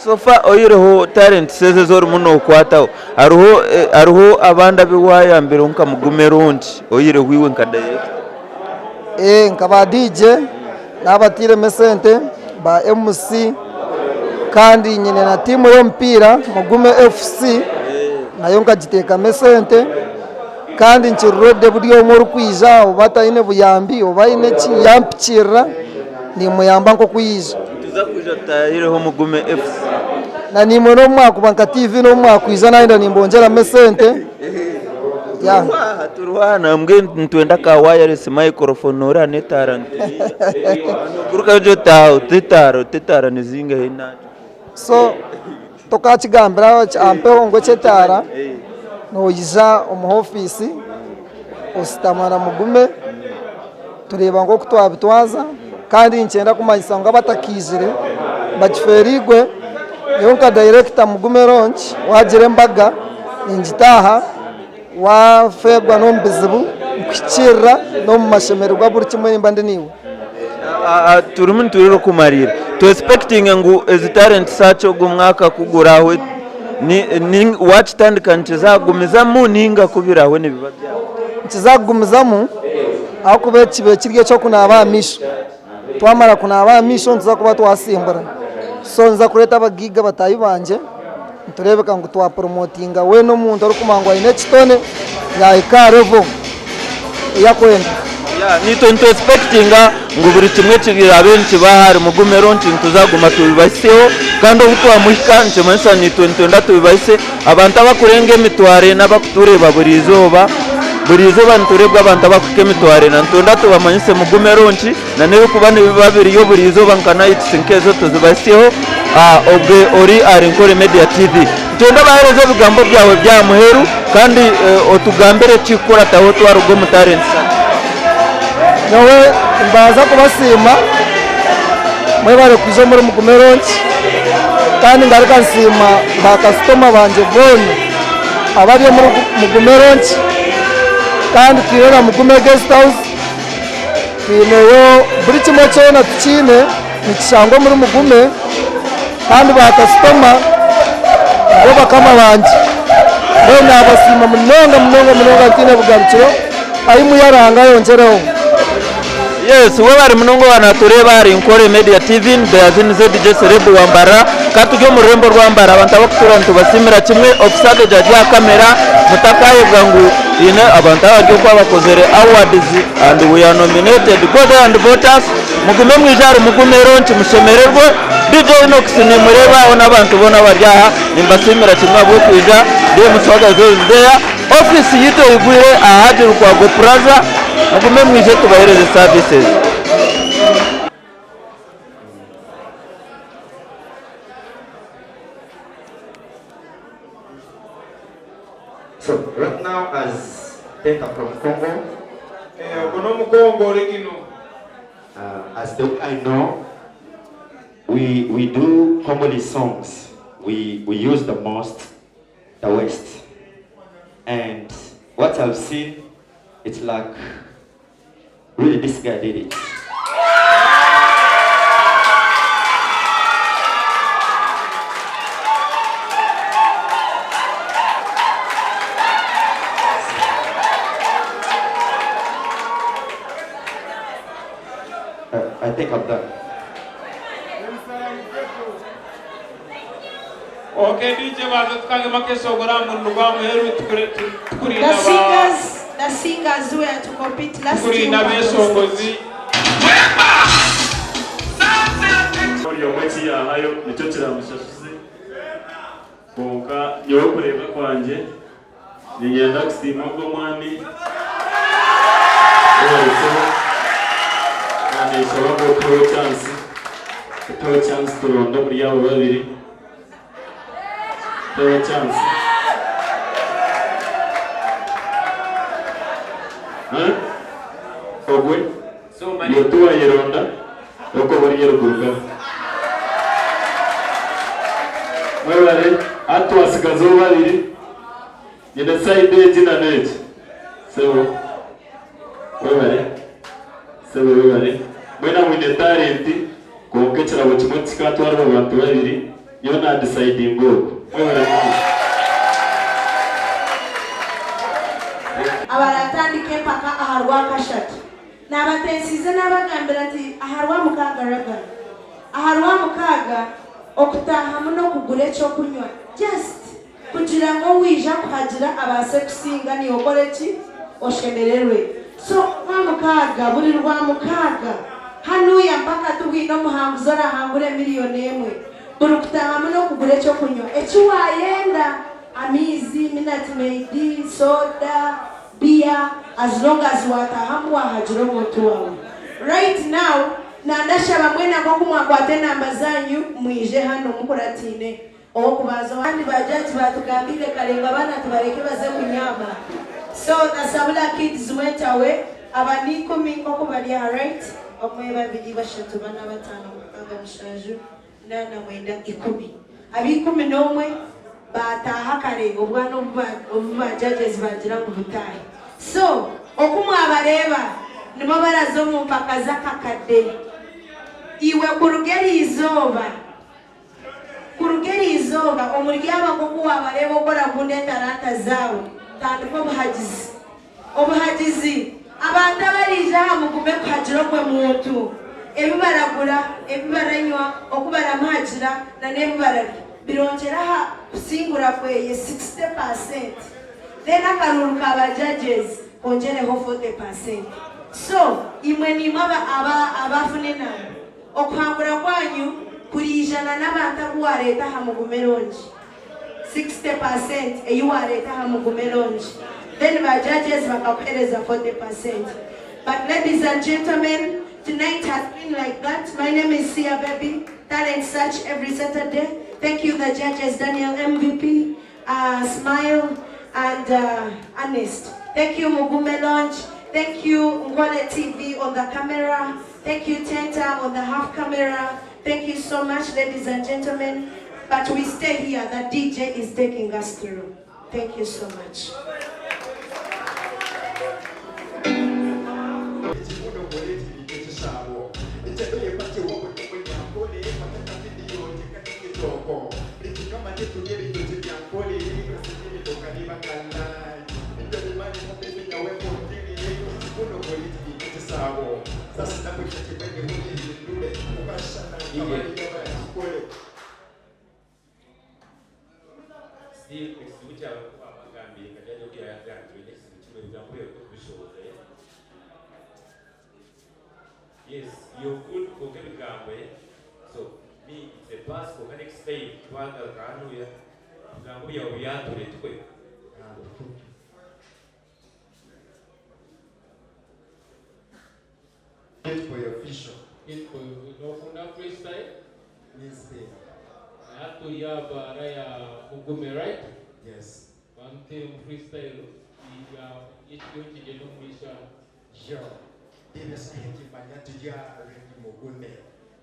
So far oihireho talents ezi ezi orimu nookwataho, Hariho hariho abandi abu waayambireho nka Mugume Launch oihireho iwe nka dayirekita? Ee, nka ba DJ naabatairemu esente, ba MC kandi nyine na tiimu y'omupiira Mugume FC nayo nkagiteekamu esente kandi nkiri ready buri omwe orikwija oba ataine buyambi oba aine ki yampikiirira Nimuyamba nk'oku yaija. Nituza kwija tutaahireho Mugume FC. Na naimwe n'obu mwakuba nka TV n'obu mwakwija nayenda nimbongyeramu esente. Yeah. Turiho aha nambwenu nitwenda ka wireless microphone oriha n'etaara nitugurukayo gye otaaha ote etaara ote etaara nizingahi naakyo. So tokakigambira ampeho ngu eky'etaara noija omu ofiisi ositama na Mugume. Tureeba nk'oku twabitwaza kandi niinyenda kumanyisa ngu abatakiizire bagifeereirwe. Nyowe nka dayirekita Mugume Launch waagira embaga ningitaaha, waafeerwa n'omu bizibu nkuhikiirira n'omu mashemererwa buri kimwe nimba ndi naiwe. Turimu nituhurira okumariira. Tu expectinge ngu ezi talent search ogu omwaka ku guraahwe waakitandika nikizagumizamu nainga ku biraahwe nibiba byahwa? Nikizagumizamu ahakuba eki kibaire kiri eky'okunaaba aha maisho. Twamara kunaaba aha maisho nituza kuba twasimbura. So ninza kureeta abagaiga bataahi bangye nitureebeka ngu twaporomotinga weena omuntu orikumanya ngu aine ekitone yaahika aha revo ei arikwenda. Naitwe nitu expectinga ngu buri kimwe ekiraabe nikiba ahari Mugume Launch nituza kuguma tubibahiseho kandi obu twamuhika nikimanyisa naitwe nitwenda tubibahise. Abantu abakurenga emitwaro ena abakutureeba buri izooba, buri izooba nitureebwa abantu abakuhika emitwaro ena nitwenda tubamanyise Mugume Launch na n'ebirikuba nibiba biriyo buri izooba nka nights nk'ezo tuzibahisyeho obwe ori ahari Nkore Media TV. Nitwenda obaheereze ebigambo byawe by'aha muheru kandi otugambire ekirikukurataho twaruga omu Talent Search. Nyowe nimbanza kubasiima mwebare kwija omuri Mugume Launch kandi ngaruka nsiima ba kasitoma bangye boona abari omuri Mugume Launch kandi twine na Mugume Guest House. Twineyo buri kimwe kyona tukiine nikishangwa omuri Mugume kandi ba kasitoma nibo bakama bangye. Mbwenu nabasiima munonga munonga munonga ntaine bugarukiro ahi Muyaranga ayongyereho. Yes webare munonga owa natureeba ahari Nkore Media TV Beazinze DJ Celeb wa Mbarara ka turi omu rurembo rwa Mbarara abantu abakutuura nitubasiimira kimwe Ofisageja ari aha kamera mutakayebwa ngu haine abantu abari oku abakozire awards and we are nominated go there and vote us mugume mwije ahari Mugume Launch mushemererwe DJ Inox nimureeba aho n'abantu boona abari aha nimbasiimira kimwe ahabw'okwija DM Swagga is there Office yitu eyigwire aha Hajji Lukwago Plaza mugume mwije tubahereze services. So right now as Tenta from Congo, Eh, ogwo n'omukongo origino. as the way I know, we, we do Congolese songs. We, we use the most the West. And what I've seen, it's like, really this guy did it. I think I'm done. Okay DJ banza tukangema akeshongoro aha murimo gwa muheru tukurinda The singers, the singers who were to compete last year. tukurinda abeshongozi. Buri omwe eki yaahayo nikyo kiramushashuze. Kwonka nyowe okureeba kwangye niinyenda kusiima ogwo omwami owaretseho naanenshaba ngu otuheho chance, otuheho chance turonde omuri abo babiri, otuheho chance. Ogwe iwe tiwayeronda ahabw'okuba ori eruguru. Mwebare, hati twatsigazaho babiri, nyine sayidi egi na n'egi. Sebo, webare, sebo webare. Mwena mwine talenti, kwonka ekirabo kimwe tikikatwarwa bantu babiri, nyowe nadisayidinga ogu. Mwebare munonga. Abaratandika empaka aha Rwakashatu. Naabatensiize naabagambira nti, Aha Rwamukaaga Reagan, aha Rwamukaaga okutaahamu n'okugura eky'okunywa just kugira ngu owaija kuhagira abaase kusinga naiwe okore ki? Oshemererwe. So Rwamukaaga, buri Rwamukaaga hanuuya mpaka tubwine omuhanguzi orahangure miriyoni emwe buri kutaahamu n'okugura eky'okunywa eki waayenda, amaizi, Minute Maid, soda, Biya as long as watahamu wahagira omuntu wawe right now nandashaba mwena nkoku mwakwata enamba zanyu mwije hanu mukuratiine owokubanza abandi ba judge batugambiire kare ngu abaana tubareke baze kunyama so the sabula kids went away. Aba n'ikumi nk'oku bari aha right, omwe, babiri, bashatu, bana, bataano, mukaaga, mushanju, munaana, mwenda, ikumi. Ab'ikumi n'omwe baataaha kare obwana obu ba obu ba judges baagira ngu butaahe. So, oku mwabareeba nibo baraza omu mpaka z'akakadde. Iwe kuruga eriizooba. Kuruga eri izooba, omuri aba nk'oku waabareeba oku orakunda etaranta zaawe, tandika obuhagizi. Obuhagizi! Abantu abariija aha mugume kuhagira ogwe muntu, ebi baragura, ebi baranywa, oku baramuhagira, na n'ebi bararya birongyera aha kusingura kweye 60%. Then akaruuru ka ba judges kongyereho 40%. So, imwe niimwe aba aba abafuna enamba. Okuhangura kwanyu kuriijana n'abantu abu waareeta aha Mugume Lounge. 60% ei waareeta aha Mugume Lounge then ba judges bakakuheereza 40%. But ladies and gentlemen, tonight has been like that. My name is Sia Baby, Talent Search every Saturday. Thank you the judges Daniel MVP, uh, Smile and uh, Ernest. Thank you Mugume Lounge. Thank you Ngole TV on the camera. Thank you Tenta on the half camera. Thank you so much ladies and gentlemen. But we stay here. The DJ is taking us through. Thank you so much. Steve ekizibu kyawe kuba abagambire kajanja oku yagambire oine ekizibu kimwe ebigambo byawe tokubishoboza eh? Yes, you're good kwonka ebigambo eh? So me it's a pass kwonka next time twagaruka hanuya ebigambo byawe byature tukwe. Hit for your official. Hit for nokunda freestyle? Ninsiima. Hati ori aha baara ya Mugume right? Yes. Banteera omu freestyle y'ekiryo nikigyenda omu maisho aho. Yo, reeba eshaaha egi manya turi aha Ready Mugume.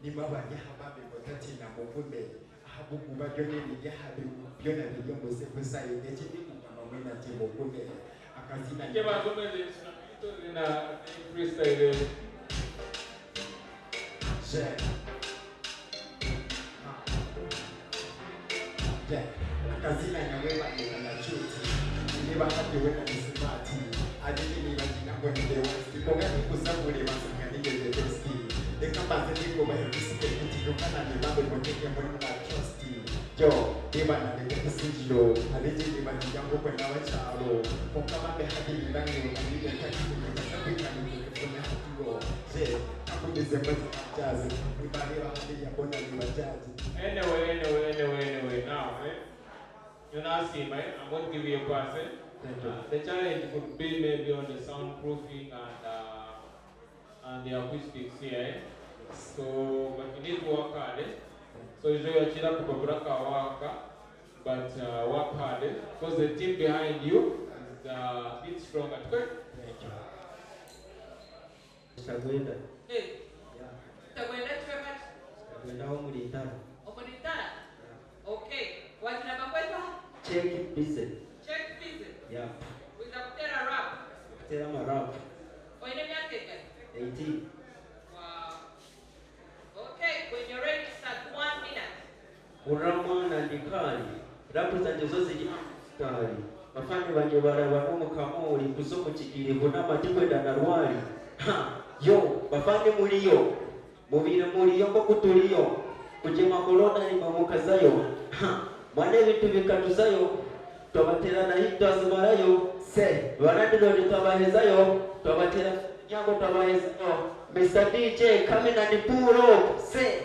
Nimwe abari aha bambi mutatiina mugume. Ahabw'okuba byona ebiri aha byona biri omu safe side. Eki ndikugamba mwena nti mugume. Akaziina Nikyo banzomeze instrumental then freestyle. Je. Yeah. Akazina nyawe banyeta na cuti. Niba hati wena ni smart. Adini niba jina ngo ni the worst. Konga nikusabure basanga ni the best. Reka mbanze ndikubahe respect. Yokana nibabe muteke muri na trust. Yo, niba nareka isigiro. Abegi niba njya ngo kwe n'abacyaro. Konka bambe hati niba ngiruka nibeta kimuka kwikana haturo. Je, kakubize mbati jazz. Niba reba hati yabona niba jazz. Anyway, anyway, anyway, anyway, now, eh? You now see, man, I'm going to give you a pass, eh? Thank you. The challenge could be maybe on the soundproofing and the acoustics here, eh? So, but you need to work hard, eh? So, you know, you're work, but work hard, eh? Because the team behind you is a bit stronger. Okay? Thank you. Kitagwenda. Hey. Kitagwenda kibe kati. Kitagwenda aho omuri Ntara. Omuri Ntara? Okay. Wagira bakwetwa? Check busy. Check busy. Yeah. Wiza kutera rap. Kutera ama rap. Oine emyaka engaki? 18. Wow. Okay, when you're ready, start 1 minute. Hurira mwana ndi kaari. Rap zangye zo ziri aha musitaari. Bafani bangye baraba n'omu kamoori kuza omu kigiire hunama tikwenda na rwari. Ha! Yo! Bafani muriyo? Mubaire muriyo nk'oku turiyo? Kugyema korona imwe mukazayo? Ha! Mwana ebintu bikatuzayo. Twabateera na hit twazimarayo. Se! Ba landlord twabahezayo. Twabateera emiryango twabahezayo. Mister DJ come in and pull up. Se!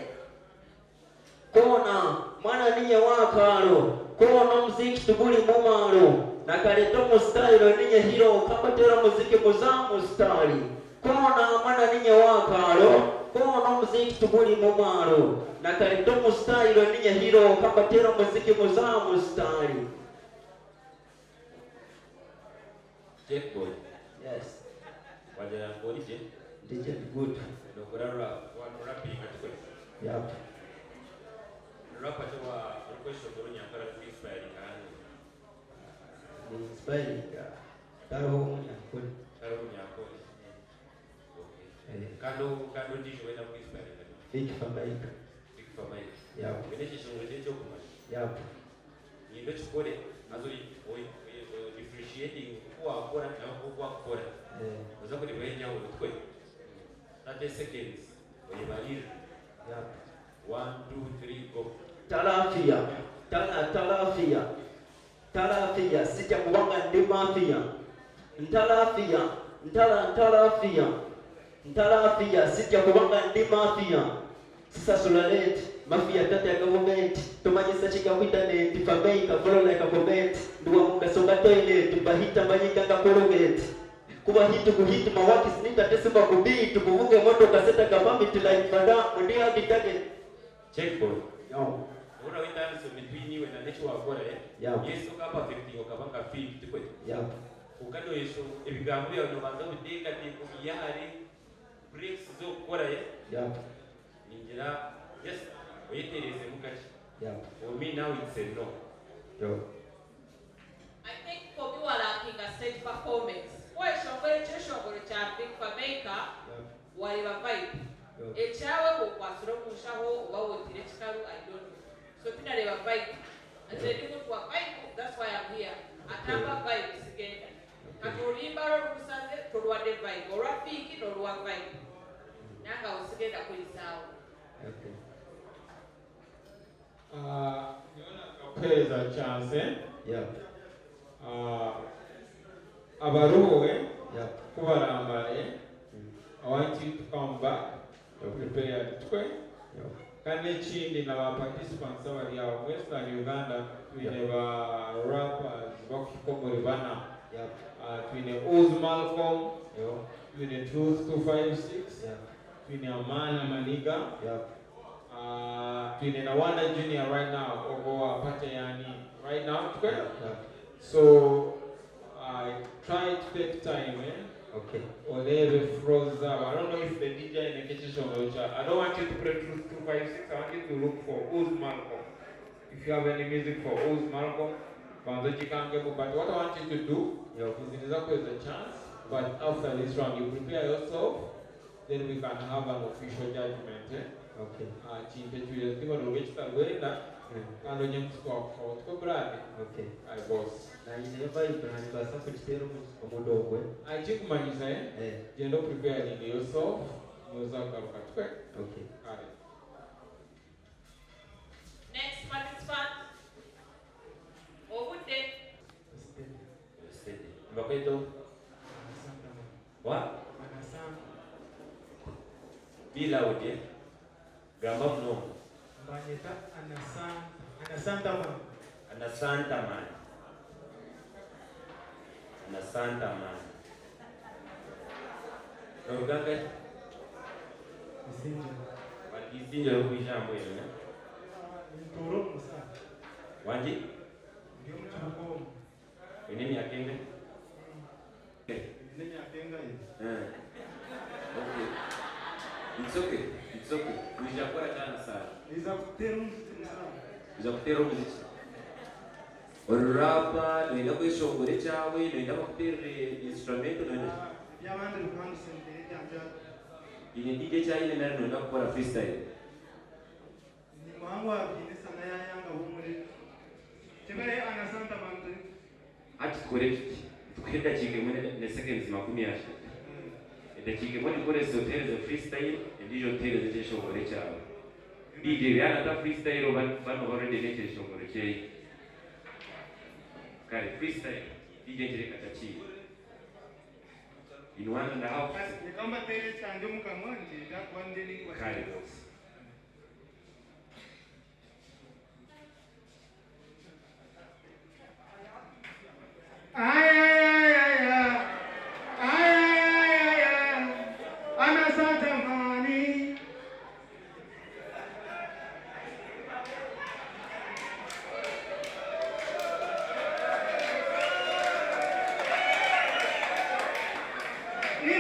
Koona mwana ninye w'akaaro. Koona omuziki tigurimu maaro. Nakareta omu style ninye hero. Kambateera omuziki muzamu style. Koona mwana ninye w'akaaro. Koona omuziki tigurimu maaro. Nakareta omu style ninye hero. Kambateera omuziki muzamu style. Jack boy. Yes. Wagira ngu ori gye? Ndi gye, ndi good. Nokora rap, wa no rapinga tikwe? Yap. Ni rapper ki owa orikweshongora Orunyankore ariku inspiringa hanu? Ni inspiringa tariho Omunyankore. Tariho Omunyankore. Okay. Kandi kandi ondiijo weena ariku inspiringa ni? Fik Fameica. Fik Fameica. Yap. Mbwenu ekyeshongoro kye ekyokumanya? Yap. Niinyenda okikore haza oi oi oi differentiatinge oku waakora nawe nk'oku akukora. Oza kureebaho enjawulo, tikwe? 30 seconds oyebaririre. One, two, three, go. Talafiya, tala talafiya, talafiya, sitya kubanga ndi mafia. Ntalafiya, ntala ntalafiya, ntalafiya, sitya kubanga ndi mafia. Sisasula rent, mafia tatya gavumenti, tomanyisa kiga ku internet, Fameica follow like a comment, ndi wa mugaso nga toilet, mbahita manyiga nga Colgate. Kuba hit ku hit mawaki sneaker tesimba ku beat, kuvuga emotoka setaga permit like Van Damme, ndi hard target. Check boy. Yo. Nohuriraho entaaniso between iwe na n'eki waakora eh? Yeah. Yes oka perfectinga okaba nka Fig tikwe? Yeah. Kwonka noyesho ebigambo byawe nobanza obiteekateeka obiihe ahare breaks z'okukora eh? Yeah. Ningira just oyetereezemu kakye. Yeah. For me now it's a no. Yo. I think for me walakinga stage performance. Kweshongora ekyeshongoro kya Fik Fameica wareeba vibe. Ekyawe wokwatsire omu nshaho oba wotire ekikaru I don't know. So tinareeba vibe. Nze ndi muntu wa vibe that's why I'm here. Atamba vibe sigenda. Kati oluyimba lwo lukusaze toluwadde vibe. Olwa Fik noluwa vibe. Nange awo sigenda kuyisaawo. Nyowe nakakuheereza chance. Yeah. Abaruho Yeah. ku baramare I want you to come back prepared tukwe. Kandi ekindi na ba participants abari aho mu Western Uganda twine ba rappers bakuhika omuri bana. Yeah. Twine Uz Malcolm, Yo. twine Truth 256, Yeah. twine Amana Maniga, Yeah. Twine na Wanda Junior right now, ogo wa Pate Yani right now, tukwe? Yeah. So I try to take time, eh? Okay. Olebe Froza. I don't know if the DJ in the kitchen I don't want you to play Truth 256. I want you to look for Uz Malcolm. If you have any music for Uz Malcolm, Banzo Chikangebo. But what I want you to do is in is a chance, but after this round, you prepare yourself, then we can have an official judgment. Eh? Okay. Chinte chuya tingo no rwenda kandi onye mutwa kwa brad. Okay. I boss. Na nyine vibe na nibasa kukiteera omudongwe. Achikumanyisa eh? Eh. Genda preparing yourself noza kugaruka tukwe. Okay. Kale. Next participant. Obudde. Steady. Mbakweto. What? Be loud, eh? Gamba muno. Mbanyeta Anasanta man. Anasanta man. Anasanta man. Noruganga? Isinja. Isinja rw'ijambo ero. Nturo musa. Wangi? Ndi omu kibuga. Oine emyaka enga? Ndine emyaka engahi? Eh. Okay. It's okay. It's okay. Wija kukora kyana sana. Niza kuteera omuziki musa. Wija kuteera omuziki. Ori rapper, noyenda kweshongora ekyawe, noyenda bakuteerere instrumental, noyenda By'abandi bikandisa nteere ebyangye. Ine DJ kyayine nari noyenda kukora freestyle. Nimuhango abiine sana yayanga humure. Kibere Anasanta man. Ati tukore tuti. Tukuhe edakiika emwe ne seconds 30. Edakiika emwe nikoresa oteereze freestyle, endiijo oteereze ekyeshongoro ekyawe. DJ byanata freestyle bano already n'ekyeshongoro kyeye. Kare freestyle, DJ nkyereka takiire. In 1.5. Reka mbateere ekyangye omu kanwa ngyenda kuba ndi ninkuba. Kare boss. Ay, ay, ay, ay, ay. Ay, ay, ay, ay, ay. Anasanta mani. Ni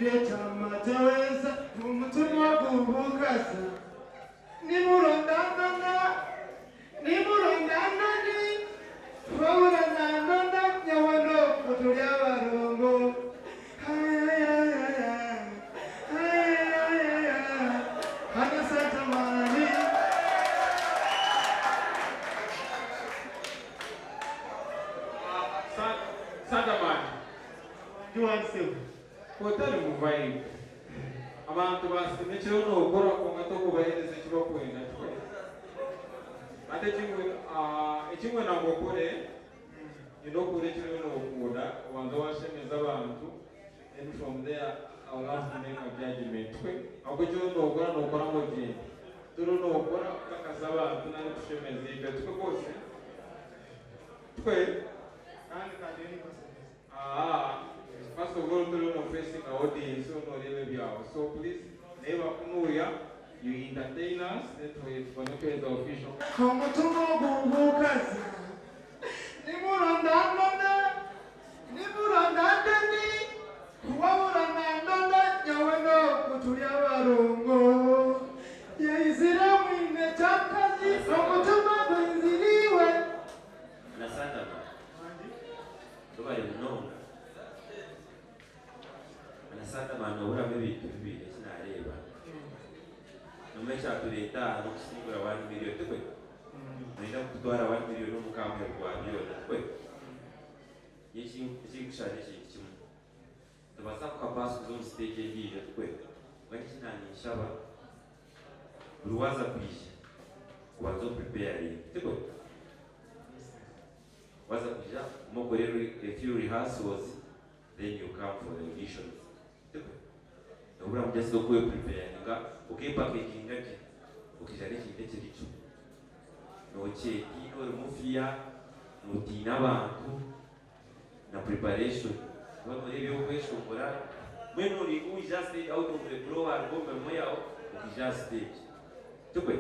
Mpurire ekyama kyaweza omutima gubukaza nimurondangana nimurondangani wabura nandonda nyawano tuli abarongo. Hano Santamani. Santaman. Kotari mu vibe. Abantu basime ekiro nokora kwonka tokubahereza eki bakwenda kikwe. Ate ekimwe ekimwe nangwa okore nyine okora ekiriyo nokunda obanza washemeza abantu, then from there I will have to make a judgment kwe. Ahubwo ekiriyo nokora nokora ngu ogyende. Turiyo nokora kutakaza abantu nari kushemeza itwe tukwe kose. Tukwe. Kandi kandi ni First of all, turi no facing our audience, so no rebe byawo. So please, never kunuya, you entertain us, then we tubone the official. Omutima gubukaza nimurondangana nimurondandani wabura nandonda nyawe nokutuli abarongo yaizire mwine kyakazi omutima gwiziriwe. Na Santaman tubari munonga na Santaman oburamu ebintu bibiri ekinareeba nomwe ekyatureeta aha n'okusingura 1 million tikwe noyenda kututwara 1 million omukamwe gwa byona tikwe ekinkushana ekintu kimwe tubaasa kukapaasi kuza omu stage endiijo tikwe mbwenu ekinaninshaba buri waaza kwija kubanza opreparinga tikwe waza kuja mukore a few rehearsals, then you come for the auditions. Nobura mujasi okwe preparinga okepackaginga gye okija n'ekintu ekirikyo nokyetiina ori mufiya notiina abantu na preparation kuba nora ebyokweshongora mbwenu ori wija stage out of the blow hariho emirimo yawe okija stage tikwe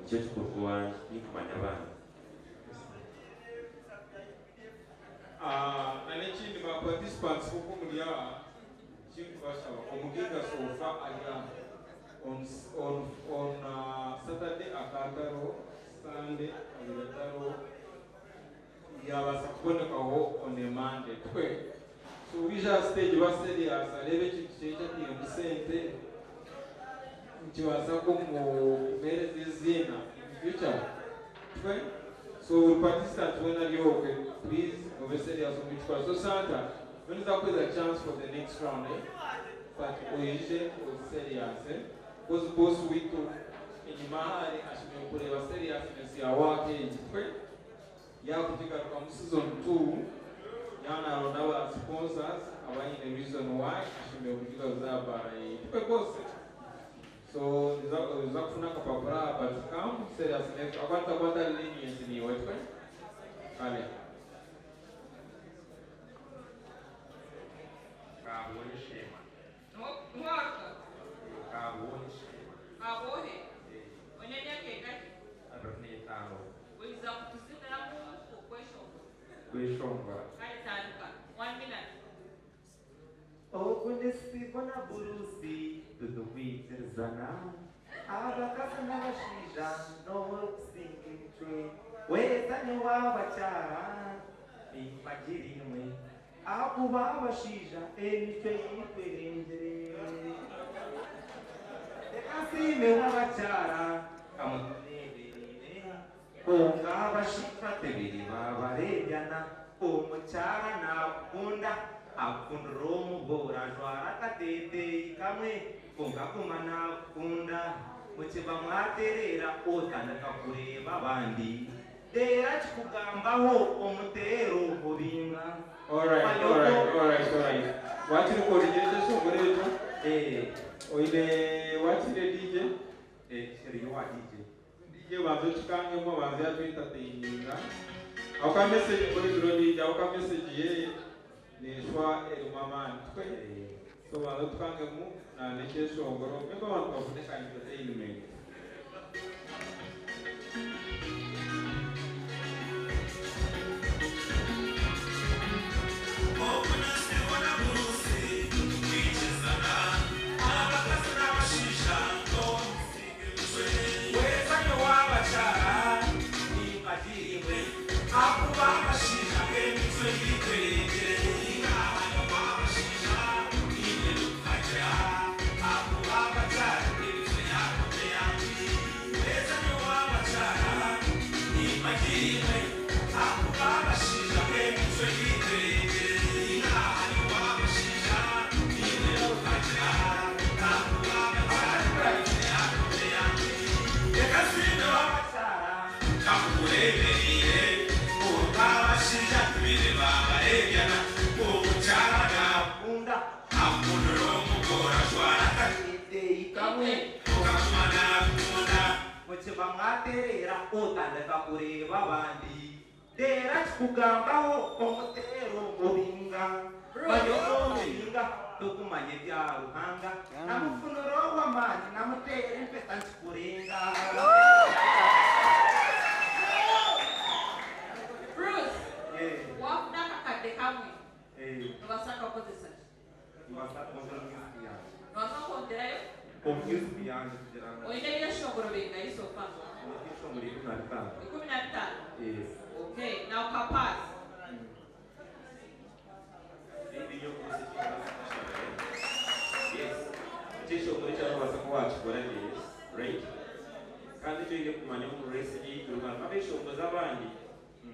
nikyo kikorwa wangye ninkumanya abaana. Na n'ekindi ba participants kuko muri aha kinkubashaba omugiga sofa ari aha on Saturday akataro, Sunday abirataro yabasa kubonekaho on a Monday twe. So wija stage ba serious arebe ekintu kyekyatiiremu sente nikibasa kumuhereza izina in future twe. So buri participant wena ari okwe, please mube serious omukikora. So Santa noniza kukweza chance for the next round, eh? But oije ori serious, eh? Because boss witu enyuma hari ashemereire kureba seriousness ya work egi twe yakugigaruka mu season 2 yanaronda aba sponsors abayine reason why ashemereire kugigaruza bara twe kose. So niza kufuna akapapura but come serious next akwata kwata leniency niwe twe kale. Kabonye shema. Mwaka. Kabonye shema. Abohe. Onyanya kengaki. 25. Wiza kutuziniramu okweshongora. Kweshongora. Kale tandika. 1 minute. Okunisibwa na burusi tutukwikirizana abakazi n'abashaija n'okusinga emitwe weza niwabakyara imbagirimwe akuba abashaija emitwe yitwerengere reka nsiime w'abakyara kamutureberere konka abashaija tebiri babarebyana omukyara nakukunda akundira omugora ajwara akateteyi kamwe konka guma nakukunda mukiba mwaterera otandika kureba abandi rero kikugambaho omuteero obinga. Alright, alright, alright, alright. Wakiri kuorigira ekyeshongoro ekyo? Oine wakire DJ? Kiriyo wa DJ. DJ banza okikangemu abanza yatu entertaininga. Aho ka message kuri DJ, aho ka message ye neshwa erimu amaani tukwe. So banza otukangemu na n'ekyeshongoro maybe abantu bafune ka entertainment. Open up. Omutima mwatereera otandika kureeba abandi. Reero akikugambaho omuteera omubinga. Manya omubinga tokumanya ebya Ruhanga. Namufunira ow'amaani namuteera empeta nkikurenga. Bruce, wafuna akakadde kamwe, nobaasa kukakozesa ki? Nibaasa kwongyera omu music yangye. Nobaasa kwongyerayo? Omu music yangye kugira ngu. Oine ebyeshongoro bingahi so far? Nyine ebyeshongoro 15. 15? Yes. Okay, now ka pass. Maybe nyowe Bruce eki nkubaasa kushaba eh? Yes. Ekyeshongoro ekyo nobaasa kuba wakikora gye, yes? Right? Kandi eki oine kumanya omu race ei turimu harimu abeshongozi abandi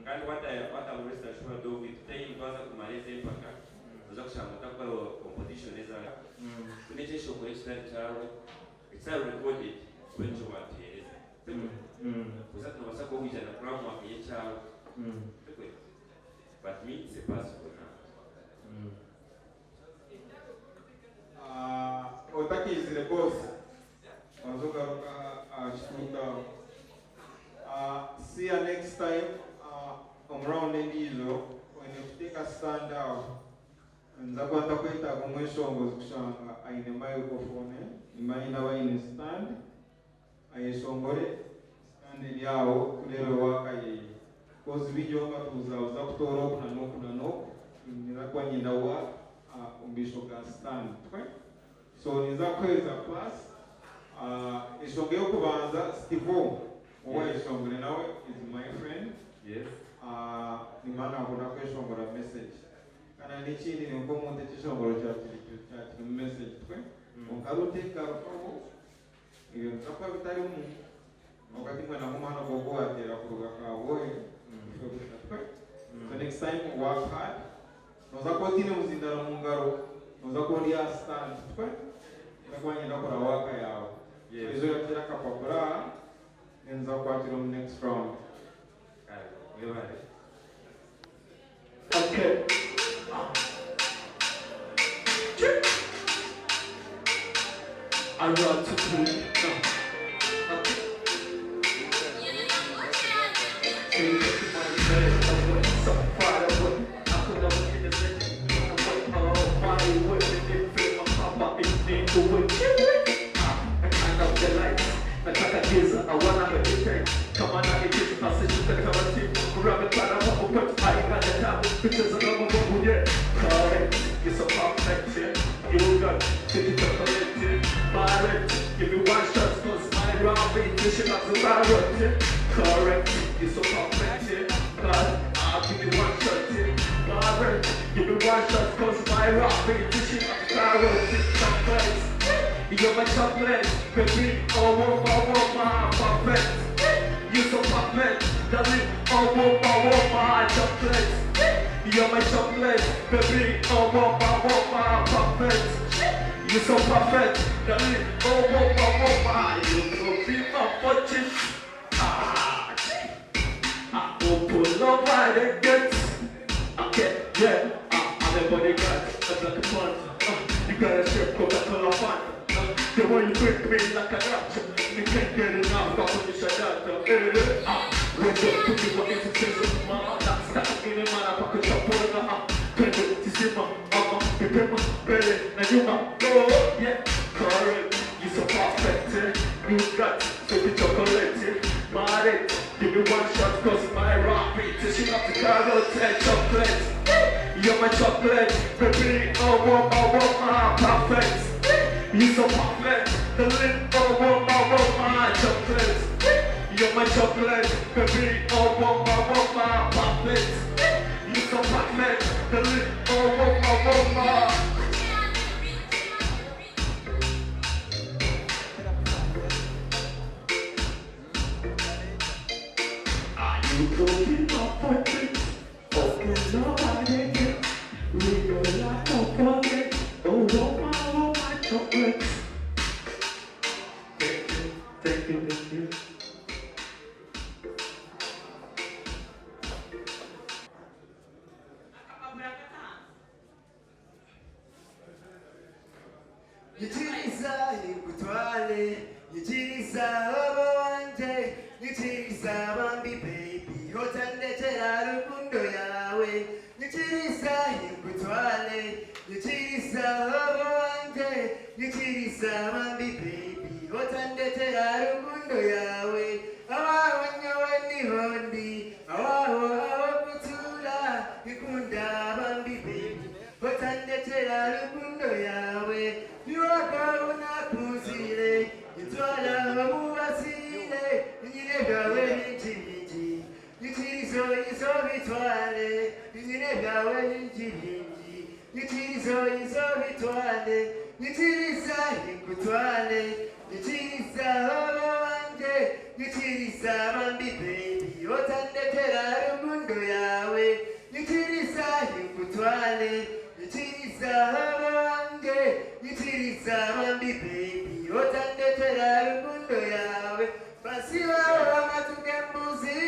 Kandi wataba rest assured of time twaza kumara ezi empaka noza kushanga otakukora composition eza funa ekyeshongoro ekitari kyawe ekitari recorded obe nikyo watuhereza sibyo? Kuza nobasa kuba wija na framework yekyawe sibwe? But me it's a pass for now. Otakaizire boss banza ogaruke aha kituuti aho. See ya next time omu round endiijo oine kuteeka stand aho. Ninza kuba ntakwetaaga omweshongozi kushanga aine microphone, nimba nyine aba aine stand ayeshongore stand eri aho tureebe work yeye. Coz bingi obu batubuzabuza kutoora oku na n'oku na n'oku, ninza kuba nyenda work omu maisho ga stand. So ninza kukuhereza pass. Enshonga ey'okubanza Stevo ou wayeshongore nawe is my friend. Yes. Nimba nakunda kweshongora message. Kandi hariho ekindi ni nk'omuntu ekyeshongoro kya kirimu message twe. Kwonka route ekarugaho ebyo bikakuba bitarimu. Kwonka timwena nk'omuhanda gwawe ogu wateera kuruga Kabwohe ife busha twe. So next time work hard. Noza kuba otaine muzindaro mu ngaro, noza kuba ori aha stand twe. Ninza kuba niinyenda kukora work yaawe. So eija oyakiire akapapura aha, then nza kukwakira omu next round. Kare, mwebare. Okay. I run to three. No. Okay. So you take my bed away, so far away. I could never get the away. Oh, my way, if it my papa is in the way. I turn up the lights. Nataka giza, I wanna meditate. Kama na ikizi nasishuka taratibu. Grab it para hapo kwetu haina tabu. Kucheza na mabovu yeah. Correct, you're so perfect, yeah. You got city chocolate, yeah. Pirate, give me one shot, cause my rabbit, you should have the parrot, yeah. Correct, you're so perfect, yeah. But I'll give you one shot, yeah. Pirate, give me one shot, cause my rabbit, you should have the parrot, yeah. Chocolate, you're my chocolate, baby, oh, my perfect. You're so perfect, darling, oh, my chocolate. You're my chocolate, baby, oh, my perfect. You're so perfect, darling, oh, my. You could be my fortune. Ah, I open up wide the gates. Okay, yeah, I'm a bodyguard, I'm like a panther. You got a shape, Coca-Cola Fanta. The way you grip me like a rapture, you can't get enough, but when you shut out, when you put me what is it, mama, that's that in the man, I could chop on the tisima, ama, bipema, bele, na nyuma, oh, yeah, correct, you so perfect, eh? You got sweet chocolate, eh? Married, give me one shot, cause my rabbit, she got the carrot and chocolate. You're my chocolate, baby, oh, my perfect. You so perfect, the lip, oh, my chocolate. You're my chocolate, baby, oh, my perfect. You so perfect, the lip, oh, my. You go be my fortune, okay, nobody can. Real life, no forget. Oh, my chocolate. Thank you, thank you, thank you. Akapapura katahansi. Nyikiriza ngutware, nyikiriza aba wanjye. Nyikiriza bambi baby otandetera rukundo yawe. Nyikiriza nkutwale, nyikiriza obo wange. Nyikiriza bambi baby otandetera rukundo yawe. Abawe nyowe niho ndi, abaho aho kutura. Ikunda bambi baby otandetera rukundo yawe. Niwakabona kunzire, itwala mubasire. Nyine byawe bingi bingi, nyikirizo izo bitwale. Nyine byawe bingi bingi, nyikirizo izo bitwale. Nyikiriza nkutwale, nyikiriza obo wange. Nyikiriza bambi baby otandetera rukundo yawe. Nyikiriza nkutwale, nyikiriza obo wange. Nyikiriza bambi baby otandetera rukundo yawe. Basi wawe amatu g'embuzi.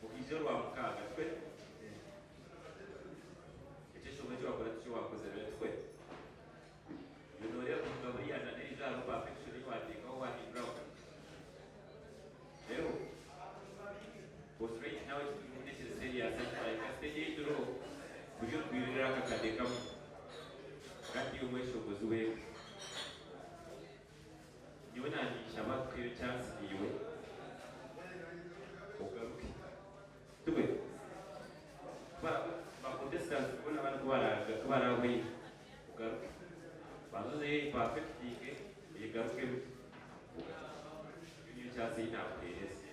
Okiija orwa mukaaga twe ekyeshonga eki wakora tikyo wakozere twe binooreba kuruga buriya na n'erijo hariho perfection ei wateekaho wahinduraho. Rero because right now ekiturimu nekiri serious, ekitwahika stage ei turiho buri otwirira akakade kamwe kandi omweshongozi wewe nyowe nanyishaba tukuheyo chance niiwe ogaruke tube ba contestants bona bari kubaraga kubarahweire ogaruke banzuze perfectinge egarukemu. Iyo niyo chance ei nakuheereza.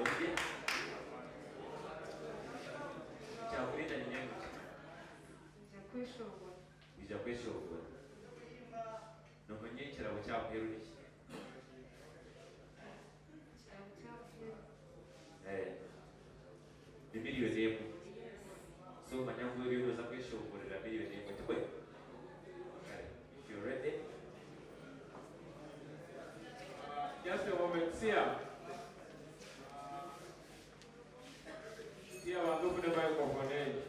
Obye kyakureeta ninyenguki? Kweshongora. Wija kweshongora. Nomanya ekirabo kyamuheru niki? Ekirabo kyamuheru. Eh, ni 1 million. So manya ngu ebyo noza kweshongorera 1 million tikwe. Kale, if you're ready. Just a moment, Sia. Sia, wandugu ne microphone egi.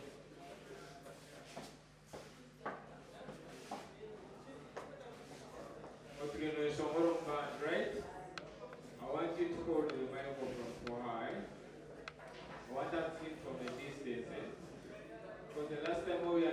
Otulino eshongoro mu band, right? I want you to hold the microphone for her, eh? I want her to sing from a distance, eh? Because the last time we were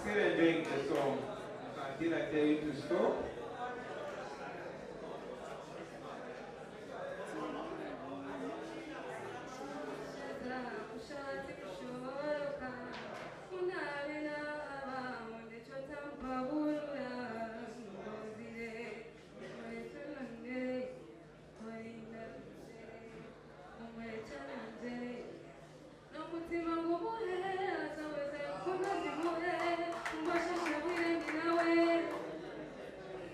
still enjoying the song until I tell you to stop.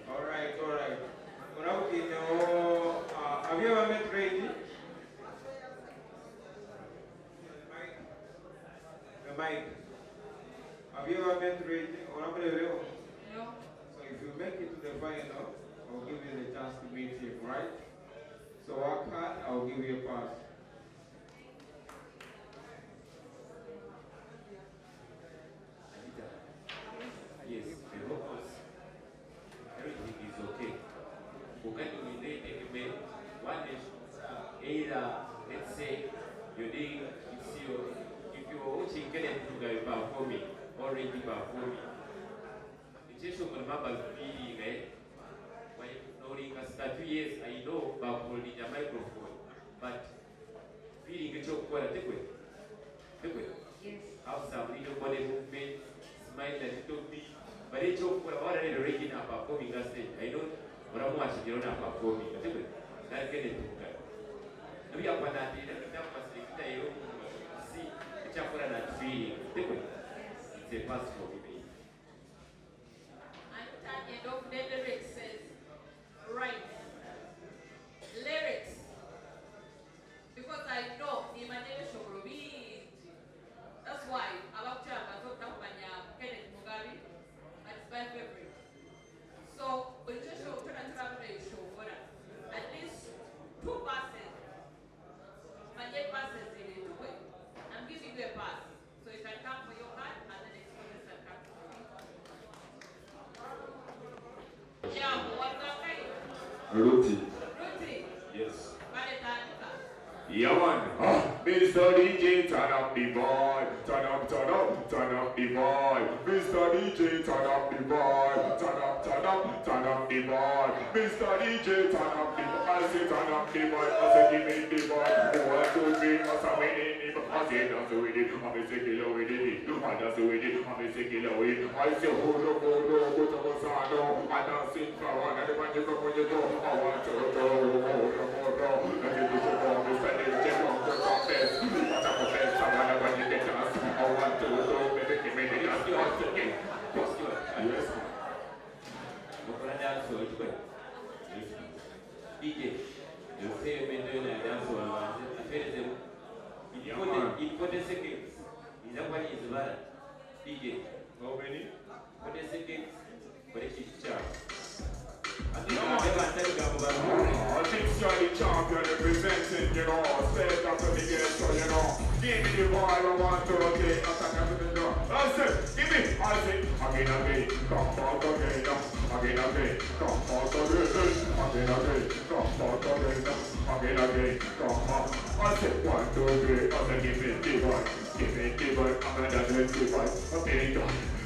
All right, all right. Unabukine, have you ever met Reggie? The mic. Have you ever met Reggie? No. So if you make it to the final, I'll give you the chance to meet him, right? So work hard, I'll give you a pass. Anita. Yes, the vocals, everything is okay. Ukati mwine one is either, let's say, you're doing, it's your, if you're watching Kenneth Mugabe performing, already performing, ekyeso remember feeling, eh? When noringa statue, yes, I know, bakuholding a microphone, but feeling ekyokukola tekwe tekwe. Yes. Have some little body movement, smile a little bit, but ekyokukola waralero Regina performing a stage. I know oramuwakigero na performing tekwe that Kenneth Mugabe nabyakwanaatera kitakumaserekita era si ekyakola that feeling tekwe. It's a pass for me, baby. Anita end of the lyrics says, right. Lyrics. Because I know imagination will be. That's why about kumanya Kenneth Mugabe, but it's my favorite. So buli kyekyo kyonna kirabula at least two passes. Manye passes in it. I'm giving you a pass. So you can come for your card and the next person can come for you. Jambo, wakangai. Ruti. Ruti. Yes. Pale tandika. Yeah, man. Ah, Mr. DJ, turn up the vibe. Turn up, turn up, turn up the vibe. Mr. DJ, turn up the vibe. Turn up, turn up, turn up the vibe. Mr. DJ, turn up the vibe. I say turn up the vibe. I say give me the vibe. 1, 2, 3, I say we need it. I say dance with it. I say kilo with it. I dance with it. I say kilo with it. I say hold up, hold up, go to Masano. I dance in for one. And when you come, when you go, I want to go. Hold up, hold up. And you do so, Mr. DJ, come to confess. What a confess. I wanna when you get us. I want to go. Baby, give me the dance. Yes. Okola dance hall, tukwe. DJ, say you na dance hall wanze, afereze in 40 seconds. Izakuba nizibara. DJ. How many? 40 seconds. Kore kintu kyawe. I think you're the champion representing, you know. Straight up to the ghetto, you know. Give me the vibe, I want to rotate. I can have it, I say, give me, I say, again, again, come back again, again, again, come back again, again, again, come back again, again, again, come back. I say, 1, 2, 3, I say, give me the vibe, give me the vibe, I'm gonna do the vibe, okay,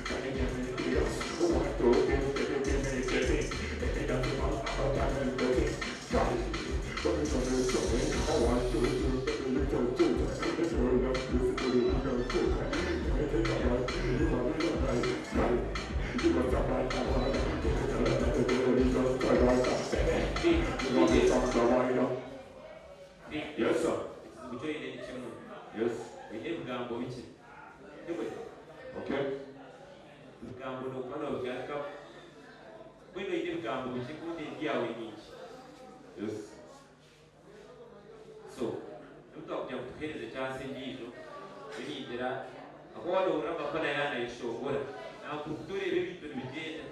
can you give me the yes? 1, 2, 3, give me the thing, give me the vibe, I'm gonna do the thing. Yes, sir. Ekizibu kyoyina ni kimu. Yes. Oyina ebigambo biki? Tekwe. Okay. Ebigambo n'okuba n'obiganika. Bwino oyina ebigambo biki kundi ebyawe nyingi. Yes. So, nimutwakugira ngu tuheereze chance endiijo, birindira akuba wanohurira amafana yanayeshongora nakutureeba ebintu nibigyenda.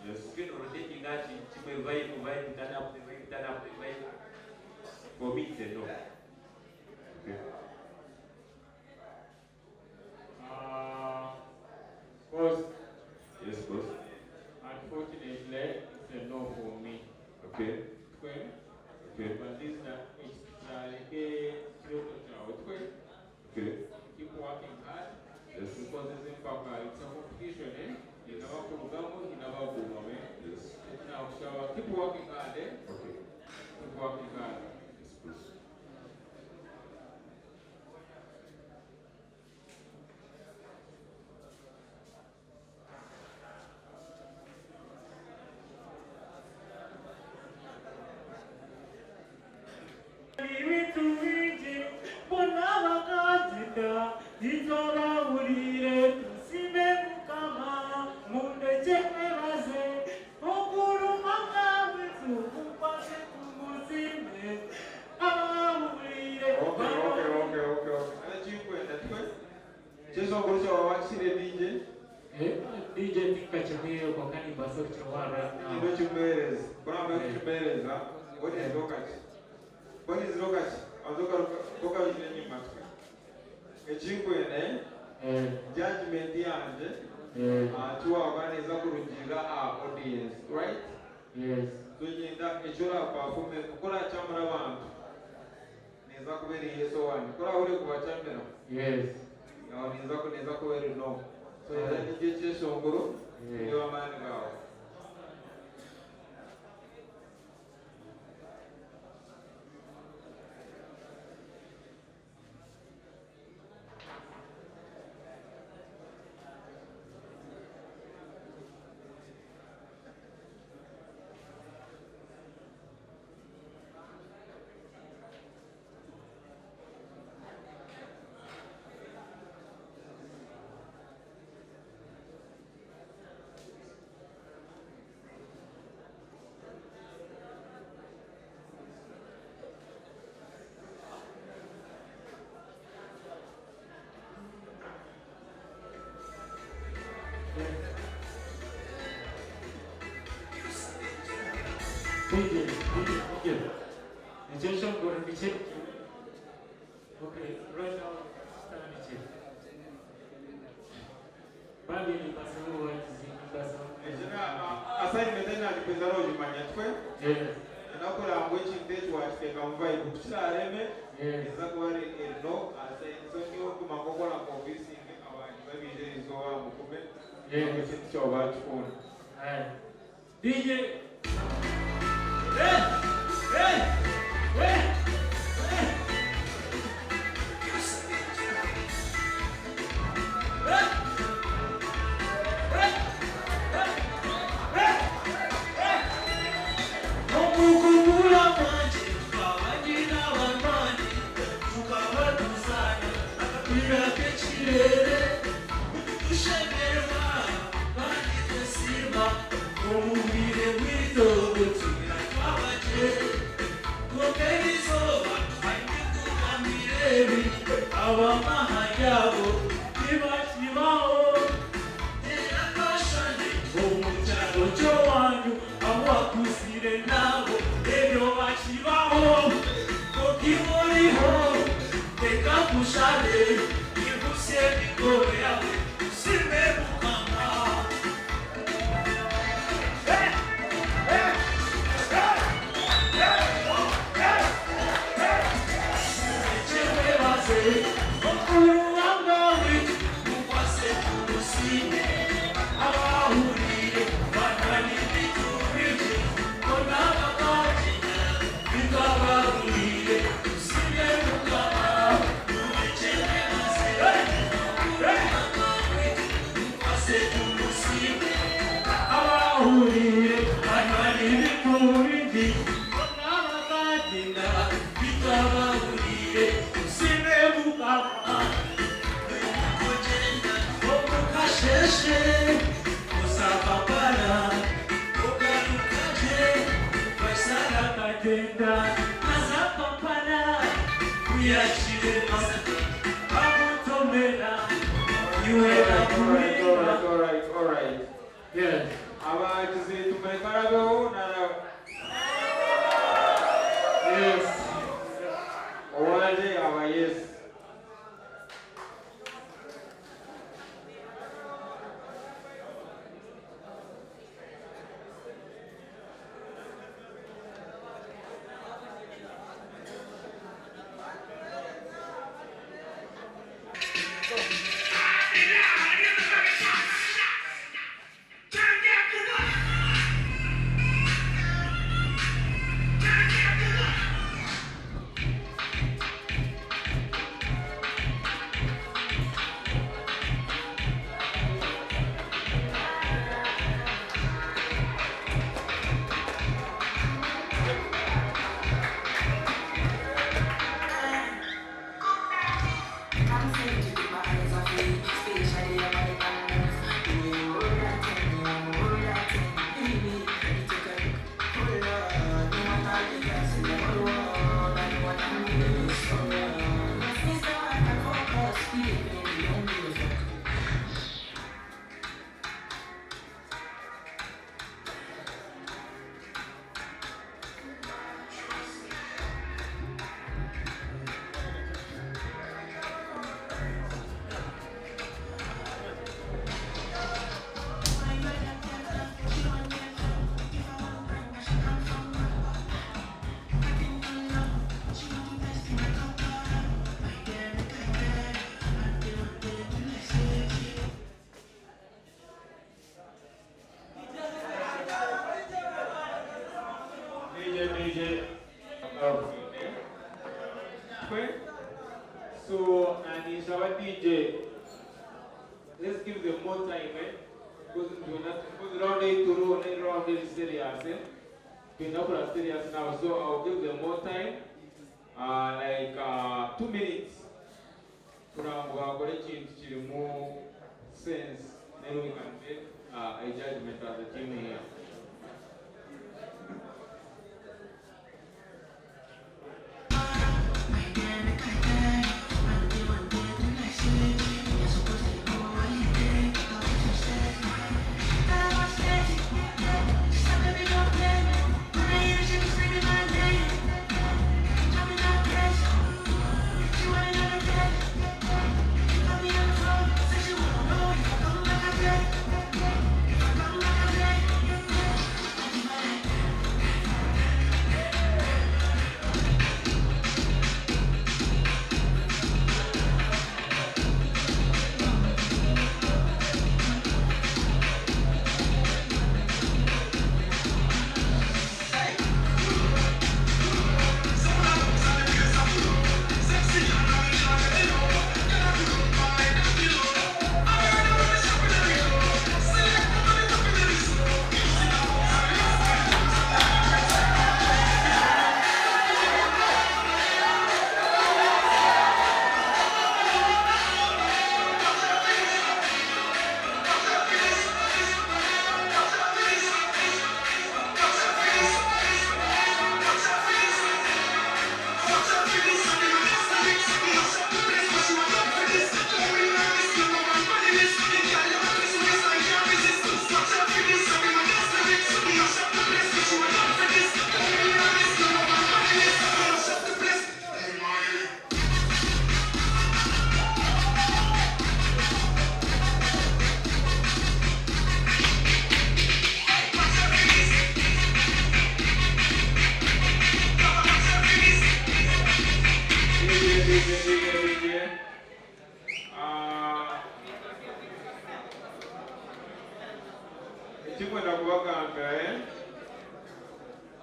Yes. Okugenda orotatinga kintu kimwe vibe, vibe, turn up, vibe, turn up, vibe. For me, it's a no. Okay. Boss. Yes, boss. Unfortunately, it's a no for me. Okay. Twe. Okay. But this na it's like kiroto kyawe twe. Okay. Keep working hard. Yes. Because it's in fact it's a competition, eh? Wakire DJ? DJ tinkakimuhaire kwonka nimbaasa kukimuha right now. Nyine okimuheereza. Ku oramara kukimuheereza, onizire okaki. Onizire okaki. Banza ogaruke ogarukire enyima. Ekinkwenda, judgement yangye aha ki waakora neeza kurugiirira aha audience, right? Yes. So nyenda eki ora performinga, ku orakyamura abantu, neeza kuba eri yes owangye. Ku orahurire kubakyamira, aho neeza kuba eri no. So nyenda nigye ekyeshongoro, ndeebe amaani gaawe. DJ, DJ, DJ. Ekyeshongoro nikyo. Okay, right now, kitandikire. Bambi nimbasaba obuwagizi, nimbasaba. Assignment enagipeza nogimanya twe. Yes. Enakora ngu ekintu eki wakiteeka mu vibe kukirareme eza kuba ari no so niyo okuma nkokora convincing abantu babije izooba mukume ekintu kyawe bakikunda. DJ. Hey! Hey! Hey! Hey! Omukubula mwanje twabagira abarwanyi tukabatuzana akapira k'ekirere tushemerwa kandi twesiima omubwire bw'itogo tumira twabagye konka eriizooba andikugambira ebi abamaha yabo tibakibaho terakashane omu kyaro ky'owanyu abakusire nabo ebyo bakibaho kokimuriho reka kushabe ibuse emikono yawe usime mukama. Ekyewebaze omukuru wangawe mukwase tumusime abahurire banani biturije konabakakina bikabahurire usime mukama. Ekyewebaze omukuru wangawe mukwase tumusime abahurire banani biturije konabakakina bikabahurire usime mukama. Omukasheshe osakapara ogarukaje basarakagenda azapapara kuyakire masaka bamutomera iwe. Alright, alright, alright, alright. Yes. Abagizi tumureke arabeho nara. Yes. Owaje aba yes. Because round 8 to round 8 round is serious, eh? Twina serious now, so I'll give them more time, like 2 minutes. Kugira ngo bakore ikintu kirimo sense, then we can make a judgment as a team here. Ekikwenda kubagambira, eh?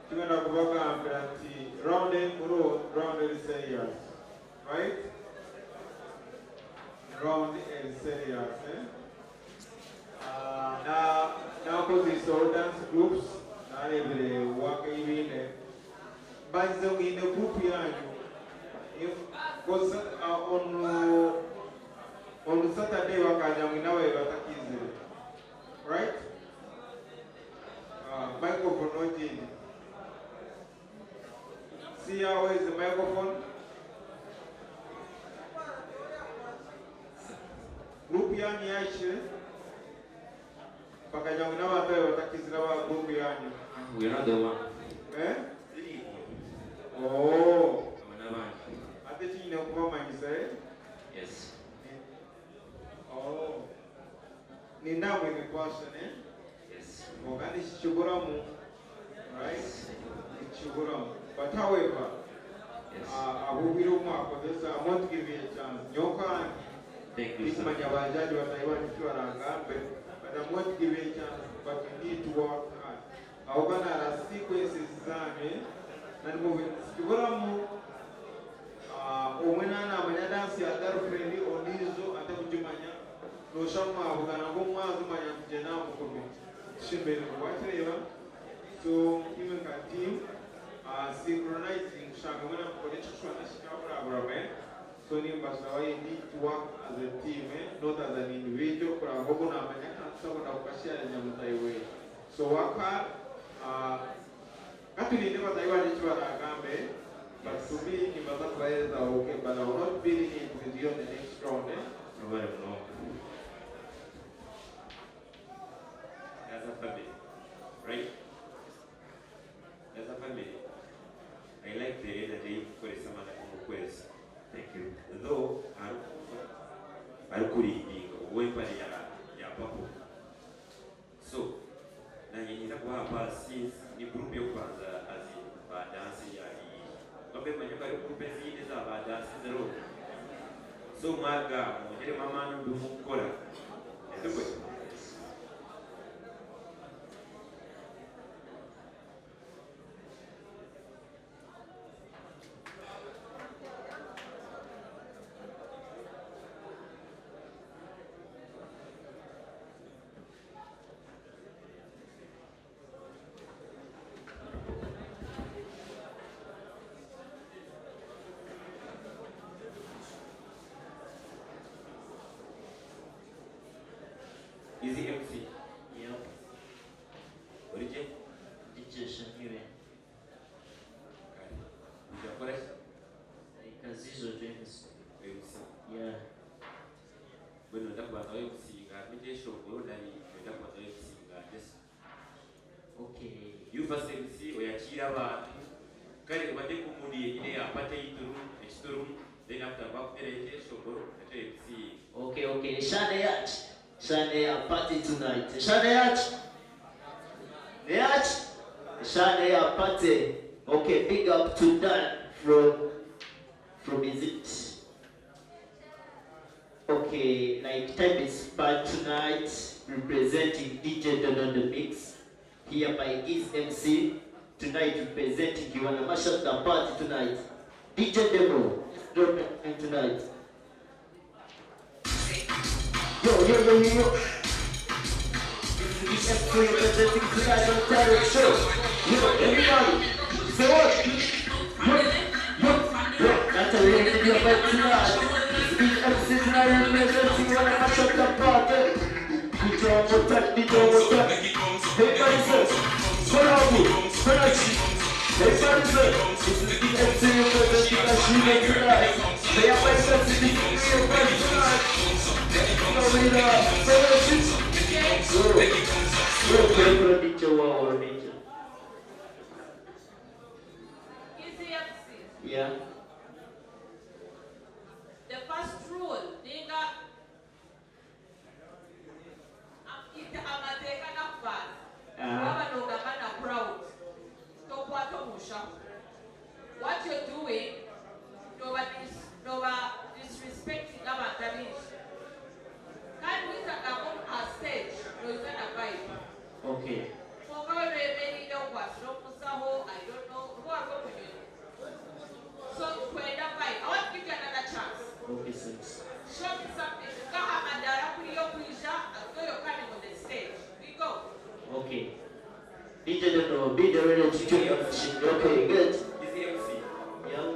Kikwenda kubagambira nti round enkuru, round eri serious, right? Round eri serious, eh? Na nakozesa dance groups narebere waka ibine banze mwine group yanyu. If because on Saturday wakaja mwina babe batakizire, right? Microphone not in. See how is the microphone? Group yanyu yaishe bakaja mwina babe batakizire ba group yanyu. We are not the one. Eh? Oh. Ate kinyina okubamanyisa, eh? Yes. Oh. Ninamwe ni question, eh? Yes. Ogandi kikiguramu, right? Kikiguramu. But however, Yes. abubiri omwakozesa, I want to give you a chance. Nyoka Thank you, sir. ndikumanya bajaji batayiwa nikibarangambe, but I'm going to give you a chance, but you need to work hard. Aho ganara sequences zanyu, nani kikiguramu. Omwe nanamanya dansi ya girlfriend ondizo ate kugimanya nosha mwabugana ng'omwazi omanya nti gye namukome tushembere wakireba. So iwe nka team, synchronizing kushanga mwena mukore ekikushwana kikaburaburamu, eh? So nimbasaba you need to work as a team, eh? Not as an individual kuraba ogu namanya kandi tusobora kukasharinga mutayi we. So work hard, katulinde batayi banje ekibaragambe. But to me, nibaza kubahereza okay, but I will not be in it with you on the next round, eh? Nobody know. As a family, right? As a family, I like the energy kukoresa amana kumukwezi. Thank you. Though arikuridinga owempare ya papo. So nanye nyiza kubaha pasi ni group yo kubanza azi ba dance ya babe manyuka ari group ezindi za ba dance zero. So mwaga mwongere mama ndumukora. Ndukwe. Easy MC. Yep. Origye? DJ Shamiwe. Kare. Ija kukora ki? Like Azizo James. MC. Yeah. Mbwenu noyenda kubanza wemusinga harimu ekyeshongoro nari noyenda kubanza wemusinga just Okay. You first MC oyakiire abantu kare obade nk'omuntu yenyine ya party ei turimu eki turimu then after bakuteeraho ekyeshongoro nakyo MC. Okay. Shane Yach. Shane ya party tonight. Shane Yach. Yach. Shane ya party. Okay, big up to Dan from is it? Okay, like time is bad tonight, representing DJ Don on the mix here by East MC. Tonight representing you wanna mash up the party tonight. DJ Demo, let's drop it in tonight. Yo, yo, yo, yo, yo. This is the MC representing tonight on Tarek Show. Yo, everybody, say what? Yo, yo, yo, that's a real video vibe tonight. This is the MC tonight representing you wanna mash up the party. DJ one more time, DJ one more time. Everybody say, Korabu, Korachi. Everybody say, this is the MC representing Ashime tonight. They are my sensitive real vibe tonight. Florida, Korachi. Yo, yo, yo, DJ wow, DJ. Easy MC. Yeah. The first rule, ninga ita amateeka gakubanza. Waba nogamba na crowd, tokwata omushaho. What you're doing, noba disrespecting abantu abingi. Kandi wizagamba aha stage, noyiza na vibe. Okay. Konka we beemereire okwasire omusaho, I don't know, oba wari omunyonyi. So twenda vibe. I want to give you another chance. Okay, sis. Show me something. Ngaha amadara kuriyo kwija, though you're coming on the stage. We go. Okay. DJ Dono, be the ready to tune your machine. Okay, good. Easy MC. Yeah.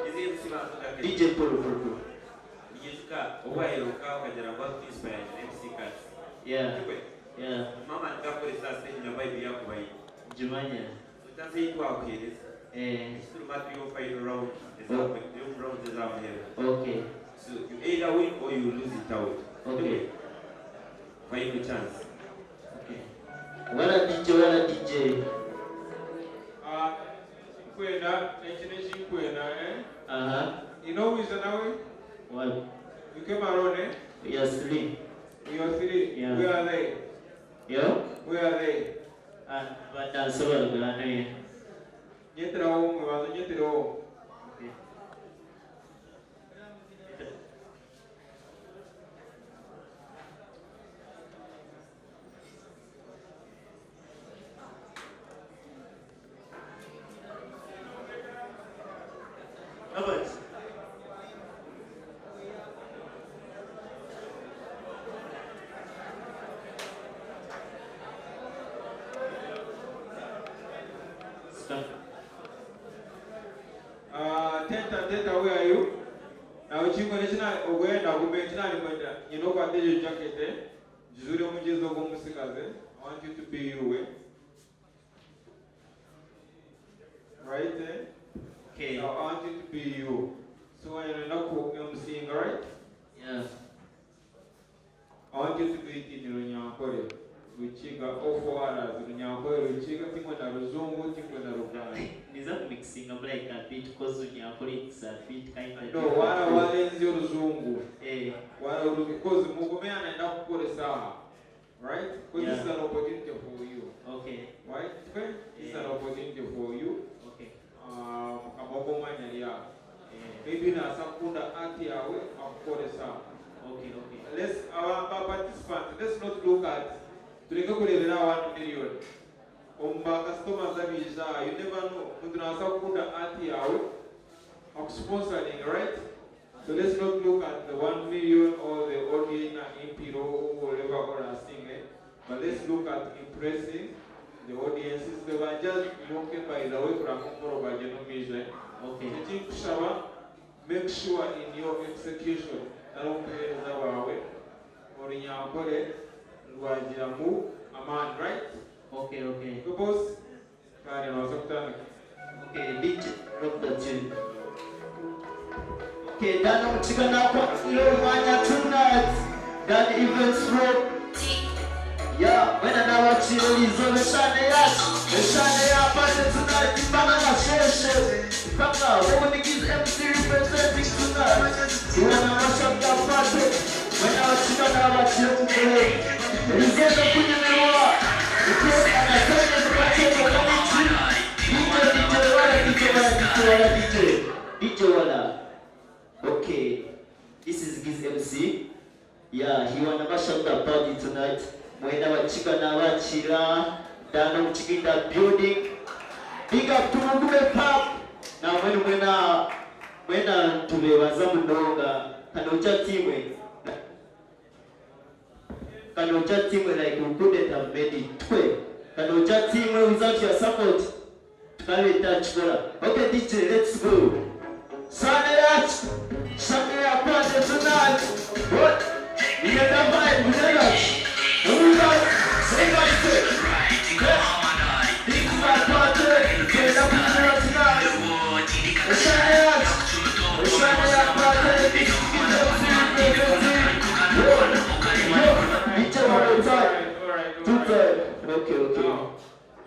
Easy MC bantu DJ Polo Polo Polo. Niyijuka owaheruka ukagira ngu atuinspire MC Kats. Yeah. Tikwe? Yeah. Mama nikakoresa stage na vibe yakubayi. Jumanya. So chance ei twakuheereza. Eh. Ekituruma turiyo final round ezo round ezamuheru. Okay. So you either win or you lose it out. Okay. Final chance. Okay. Wala DJ, wala DJ. Ah, Nkwenda, eki nekinkwenda, eh? Uh-huh. You know who is nawe? What? You came alone, eh? Yes, three. You're three. Yeah. Where are they? Yo? Where are they? Ah, badansa barugana ye. Nyeteraho omwe, banza nyeteraho. Robert. Stop. Ah, Tenta, Tenta, where are you? Nawe kinkone kina ogwenda gume kinali kwenda nyina okwata ekyo jacket eh? Gizule omugyezi ogw'omusikazi. I want you to be you, eh? Right, eh? Okay. I want you to be you. So I know MC, right? Yeah. I want you to do it in Runyankore. Rukiga, all four hours. Runyankore, Rukiga, tinkwenda Ruzungu, tinkwenda Ruganda. Niza kumixinga like a bit cause Runyankore it's a bit kind of No, wala walenzi Oluzungu. Eh. Wala Oluzungu. Because mugume anaenda kukozesa aha. Right? Because this is an opportunity for you. Okay. Right? Okay? This is an opportunity for you. Okay. Mukama w'omwanya ali aho. Maybe naasa kukunda art yawe akukozesa. Okay, okay. Let's our participants, let's not look at tuleke kurebera 1 million. Omu customers abiija, you never know. Omuntu naasa kukunda art yawe akusponsoring, right? So let's not look at the 1 million or the audience impiro or whatever or asking, eh? But let's look at impressing the audiences. They were just looking by the way from Moro Okay. Ekinkusaba, make sure in your execution nalompeereza baawe Orunyankore, Rwagiramu amaani, right? Okay, okay. Go boss. Kare nooza kutandika. Okay, DJ, drop the tune. Okay, Dan Omukiga nakwatira omwanya tonight. Dan Events Road. Yeah, wena nabakira eriizooba eshaana yacu. Eshaana ya party tonight. Mpaka kasheshe. Mpaka Wobunigiz MC representing tonight. Iwana mashabda party. Wena abakiga nabakira omukore. Eriizooba kunyumirwa. Ike akasente tukakyeto kaniki. DJ, DJ, wala, DJ, wala, DJ, wala, DJ. DJ wala. Okay, this is Giz MC. Yeah, he wanna mash up the party tonight. Mwena bachiga n'abakira, Dano Mukiga in the building. Big up to Mugume Pub. Na mwena mwena mwena tubebaza munonga. Kanocha timwe. Kanocha timwe like we couldn't have made it. Twe. Kanocha timwe without your support. Tukaleta chikola. Okay DJ, let's go. Shane yacu. Shane ya party tonight. What? Nigenda vibe, nigga. Everybody, everybody say. This is my party. Genda kunyura tonight. Shane yacu. Shane ya party. This is the representing. Yo, yo. DJ one more time. Two time. Okay, okay. Now,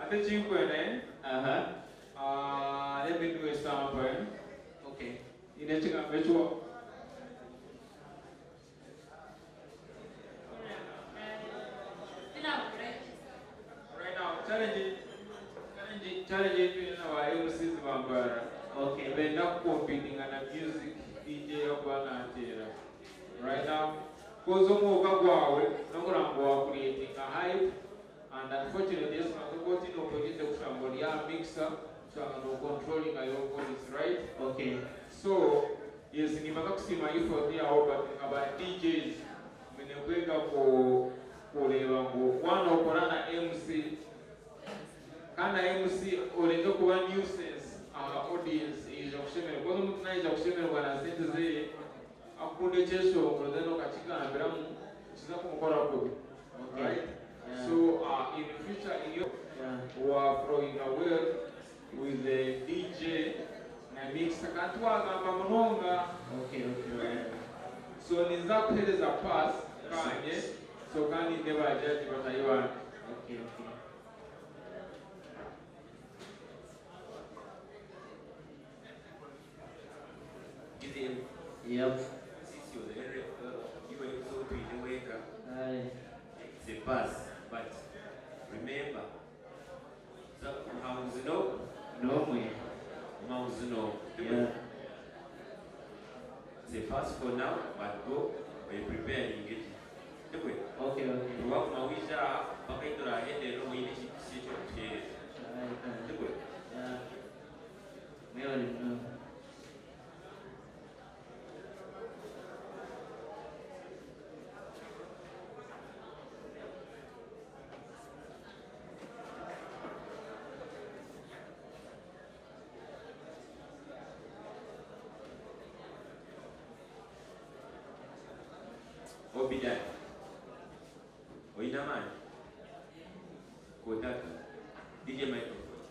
ate chinkwene. Uh-huh. Let me do a sample. Eh? Okay. Ine chigambo ekyo. Right now, challenge yetu ina ba MCs bambara. Okay. Benda competing na music DJ yokuba nateera. Right now, koza omwoka gwawe nokuramba wa creating a hype and unfortunately yes oti nokuogende kushanga oli a mixer kushanga no controlling your voice, right? Okay. So, yes, nimaza kusima effort yawo but aba DJs mwine kwega ku kureba ngu wana okora na MC kana MC oleke kuba nuisance aha audience ija kushemererwa koza omuntu naija kushemererwa na sente zeye akunda ekyeshongoro then okakigambiramu kiza kumukora kubi. Okay. Right? Yeah. So in the future in your we are throwing a well with the DJ na mixer kandi wagamba munonga. Okay, okay. So ninza kuhereza pass kanye so kandi ne bajaji batayi bange. Okay, okay. Gideon. Yep. Since you're the area, you were so to the waker. Aye. It's a pass, but remember, so house no, No way. House no. Yeah. It's a pass for now, but go we prepare and get it. Okay. Okay, okay. Rwakumawisha bakaitora hende no mwine chicho kutereza. Aye. Okay. Yeah. Mwebale munonga. Obidai. Oina maani? Kotaka. DJ microphone.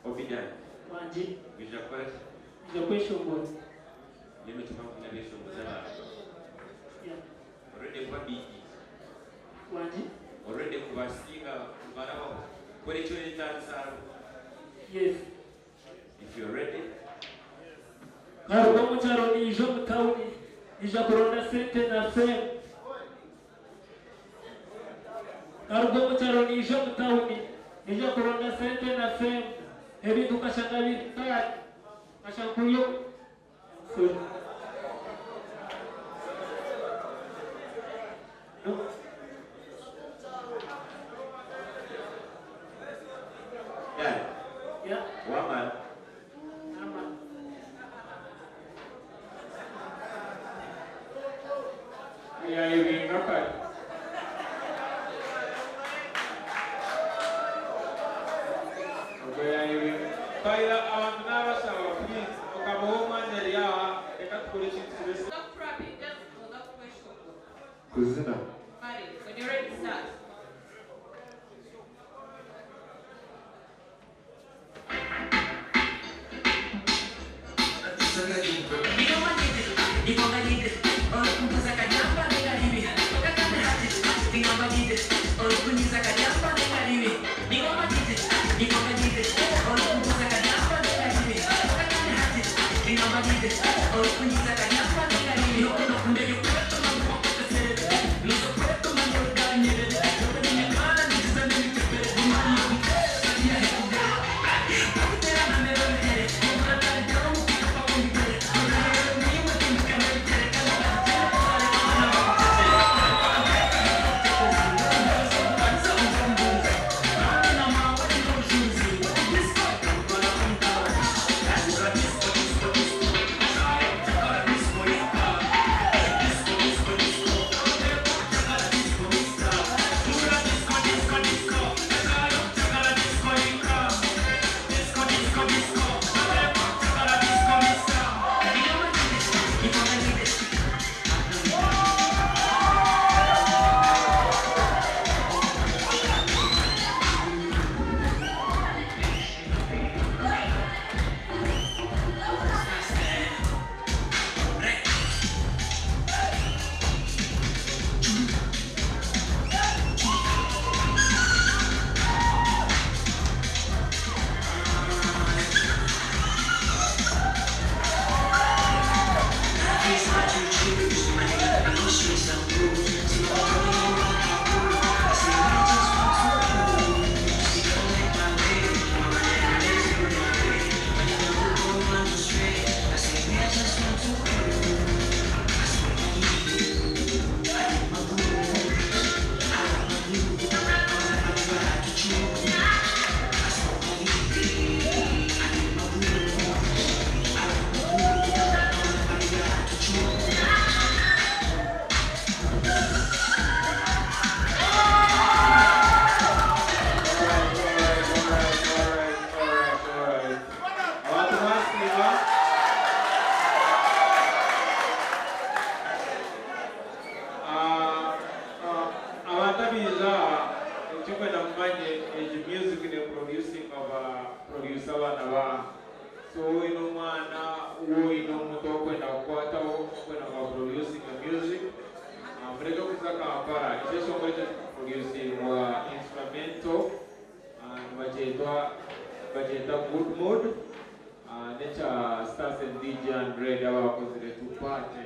Obidai. Wanji. Wija kora ki? Nja kweshongora. Neno kimangu nabyeshongoza abantu. Yeah. Already kuba bigi. Wanji. Already kubasinga kubalaba kora ekyo etandisa. Yes. If you're ready. Karuga omu kyaro niija omu tawuni niija kuronda sente na fame. Karuga omu kyaro niija omu tawuni niija kuronda sente na fame. Ebintu kashanga biri kashankuyo. Sorry. No. Yeah. Yeah. Wamala. Ama. Yayibinga kare. Baira abantu n'abashaba please okabaho omwanya ari aha reka tukore ekintu kibe. Kuzina. Kare, when you're ready, start. Abantu basiima. Ah, ah, abantu abaija ekikwenda mumanye egi music ne producing aba producer abaana ba so woine omwana woine omuntu okwenda kukwataho okwenda kwa producing the music. Ah, mureke kuza Kampala ekyeshongoro ekyo kikuproducingwa instrumental. Ah, nibakyetwa bakyeta Good Mood. Ah, nekya Stars and DJ and Red abakozire Tupate.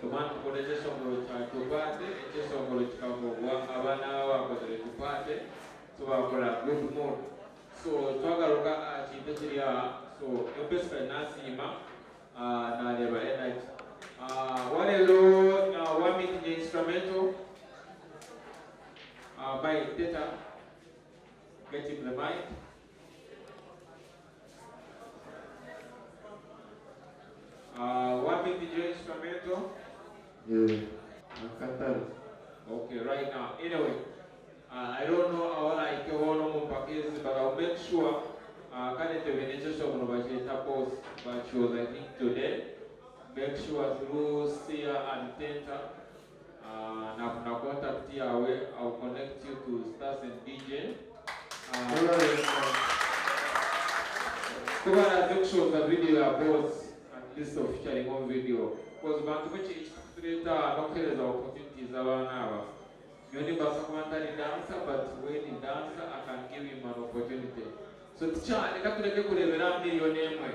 So mani tukora ekyeshongoro kya Tupate, ekyeshongoro kikavugwa abaana abakozire Tupate, so bakora Good Mood. So twagaruka aha kintu ekiri aha, so basically nasiima nareeba energy. Wareero wa meeting instrumental by Teta, get him the mic. One minute instrumental. Yeah. Akatare. Okay, right now. Anyway, I don't know how I can no package, but I'll make sure. Can it be necessary to post, but she was, I think, today. Make sure through Sia and Tenta. Na contact here, I'll connect you to Stars and DJ. Kuba make sure the video ya boss at least of featuring on video. Because bantu baki ekituleeta n'okuheereza opportunities abaana aba. Nyowe nimbaasa kuba ntari dancer, but when he dancer, I can give him an opportunity. So teacher, reka tureke kureebera million emwe.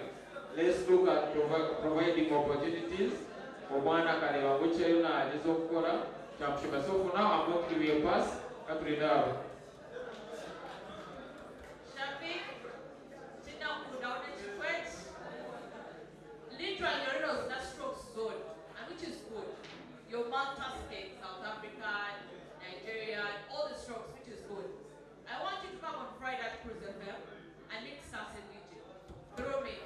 Let's look at providing opportunities. Omwana akareeba ngu ekyo naagyeza okukora kyamushoma. So for now, I'm going to give you a pass. Katurinde abo. Shafiq, Tinakunda, Chikwet. Literally, you're in that stroke zone, and which is good. You're multitasking, South African, Nigerian, all the strokes, which is good. I want you to come on Friday at Cruise FM and meet Sassy DJ. Through me.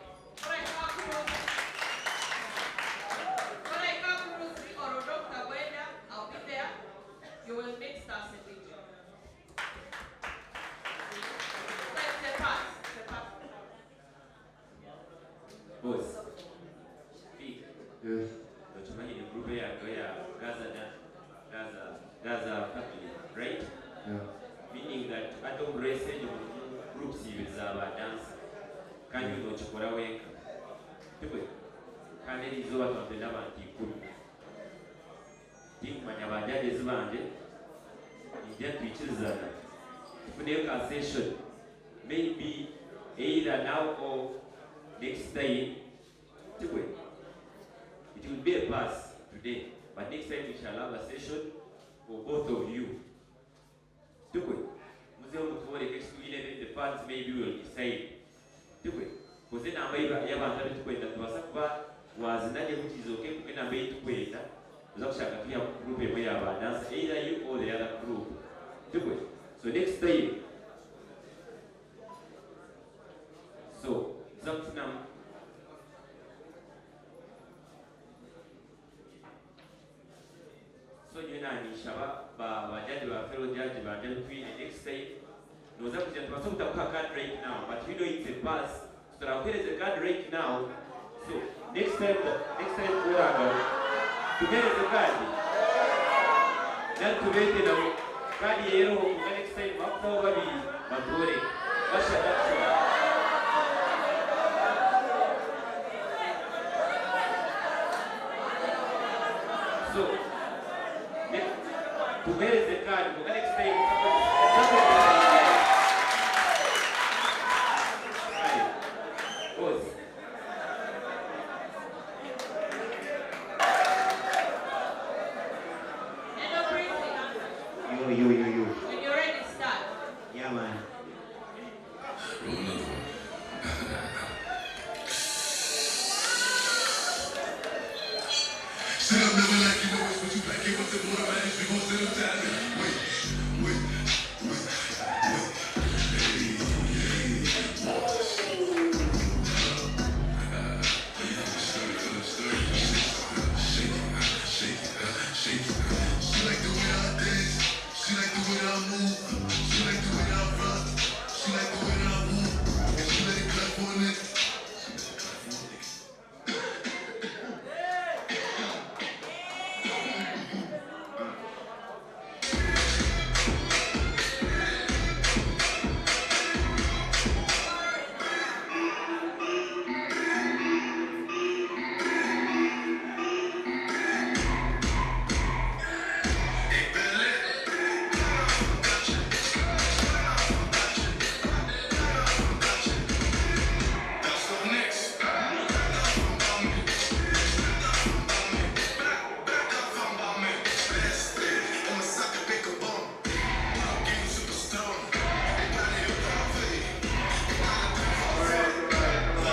Or Dr. Wenda, I'll be there. You will meet Sassy DJ. Kandi iwe nookikora wenka. Tikwe? Kandi eri izooba twaba twine abantu ikumi. Tinkumanya ba judges bangye, niinyija nitwikirizana tufuneyo ka session maybe either now or next time tikwe? It will be a pass today but next time we shall have a session for both of you. Tikwe? Muzeho mutworeke eki twine then the fans maybe will decide. Tikwe? Koze enamba y'abantu abu tukwenda nitubaasa kuba wazina gye which is okay kwonka enamba ei tukwenda toza kushanga twihamu group emwe ya ba dancer either you or the other group. Tikwe? So next time so nituza kufunamu. So nyowe naninshaba ba ba judge ba fellow judge bangye abu twine next time noza kugira nitubaasa obutakuha card right now but we know it's a pass tutarakuhereze card right now so next time next time ku oragaruka tukuhereze card nari tubeete nabo card yeroho kwonka next time bakufaho babiri batworeke bashatu actually. So tuguhereze card kwonka next time Kare boss. Eno Breezy. Yo, yo, yo, yo. When you're ready, start. Yeah, man.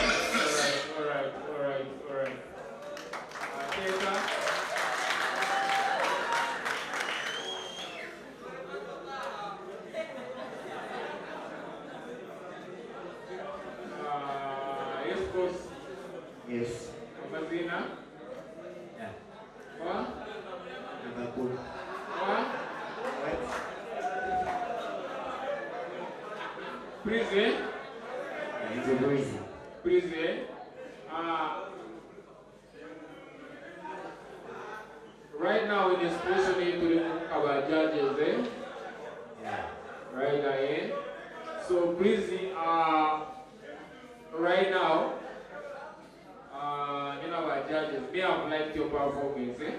Alright, alright, alright. Ateeka. Ah, yes, boss. Yes. Amazina? Yeah. Wa? Liverpool. Wa? What? Breezy? Yeah, it's a breezy. Breezy. Right now in the situation turi aba judges, eh? Yeah. Right now, eh? So Breezy, right now, you know our judges, me have liked your performance, eh?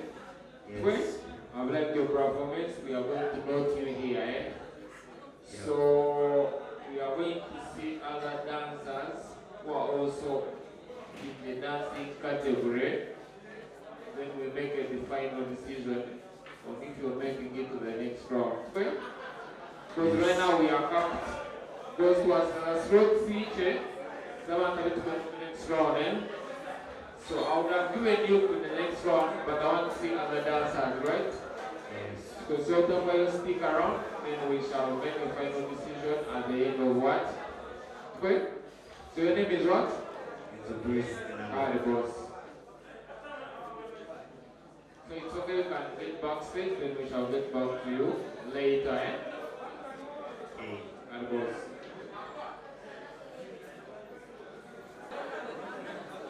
Yes. Twins, I've liked your performance. We are going to note you here, eh? So we are going to see other dancers who are also in the dancing category. Then we make a the final decision on if you're making it to the next round. Okay? Because right now we are capped. Those who are slot feature, someone to go to the next round, eh? So I would have given you to the next round, but I want to see other dancers, right? Yes. So sort of you stick around, then we shall make a final decision at the end of what? Okay? So your name is what? It's a breezy. Ah, the boss. So it's okay, you can get backstage, then we shall get back to you later, eh? Okay. And boss.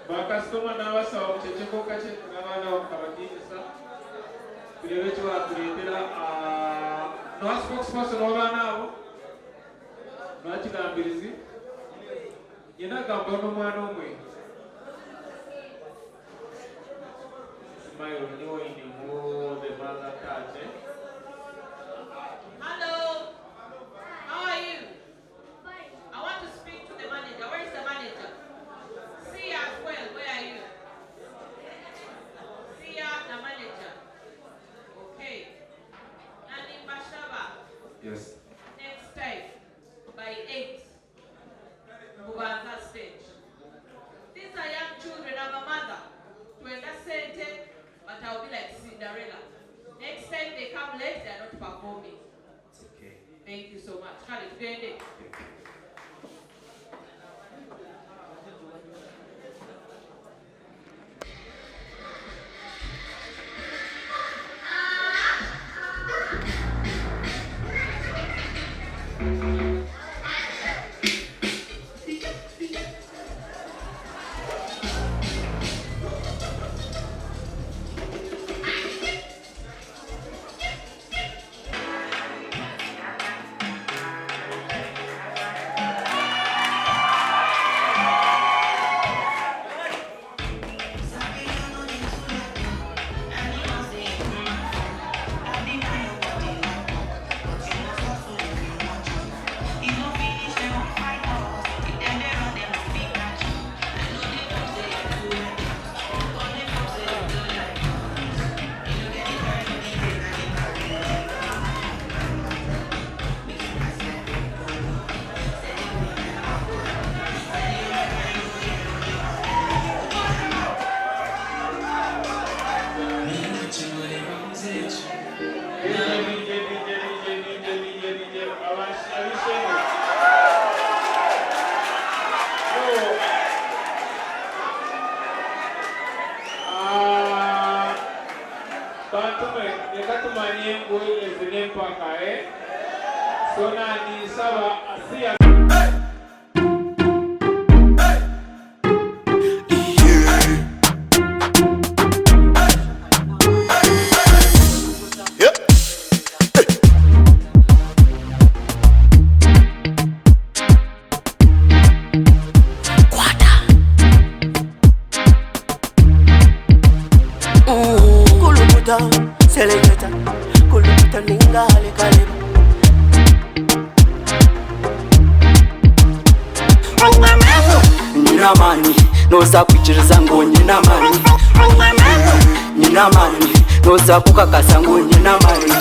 Bakasitoma n'abasaba muceceko kakye n'abaana bakabatiinisa turebe eki batureetera. Noha spokesperson w'abaana abo? Noha kigambirizi? Yena agamba n'omwana omwe. Smile niwe oinemu the mother touch, eh? Hello. How are you? I want to speak to the manager. Where is the manager? Sia as well. Where are you? Sia, the manager. Okay. Nani Bashaba. Yes. Next time by 8. Bubanza stage. These are young children. I'm a mother. Twenda sente, but I'll be like Cinderella. Next time they come late, they are not performing. It's okay. Thank you so much. Kale tugende. DJ, DJ, DJ, DJ, DJ, DJ, DJ, abishenge. So, bantu mwe, reka tumanye ngu ezi n'empaka, eh? So nandisaba Asiya. Kulukuta, seleketa, kulukuta ninga halikaleba. Nyina amani, noza kwikiriza ngo nyina amani. Nyina amani, noza kukakasa ngo nyina amani.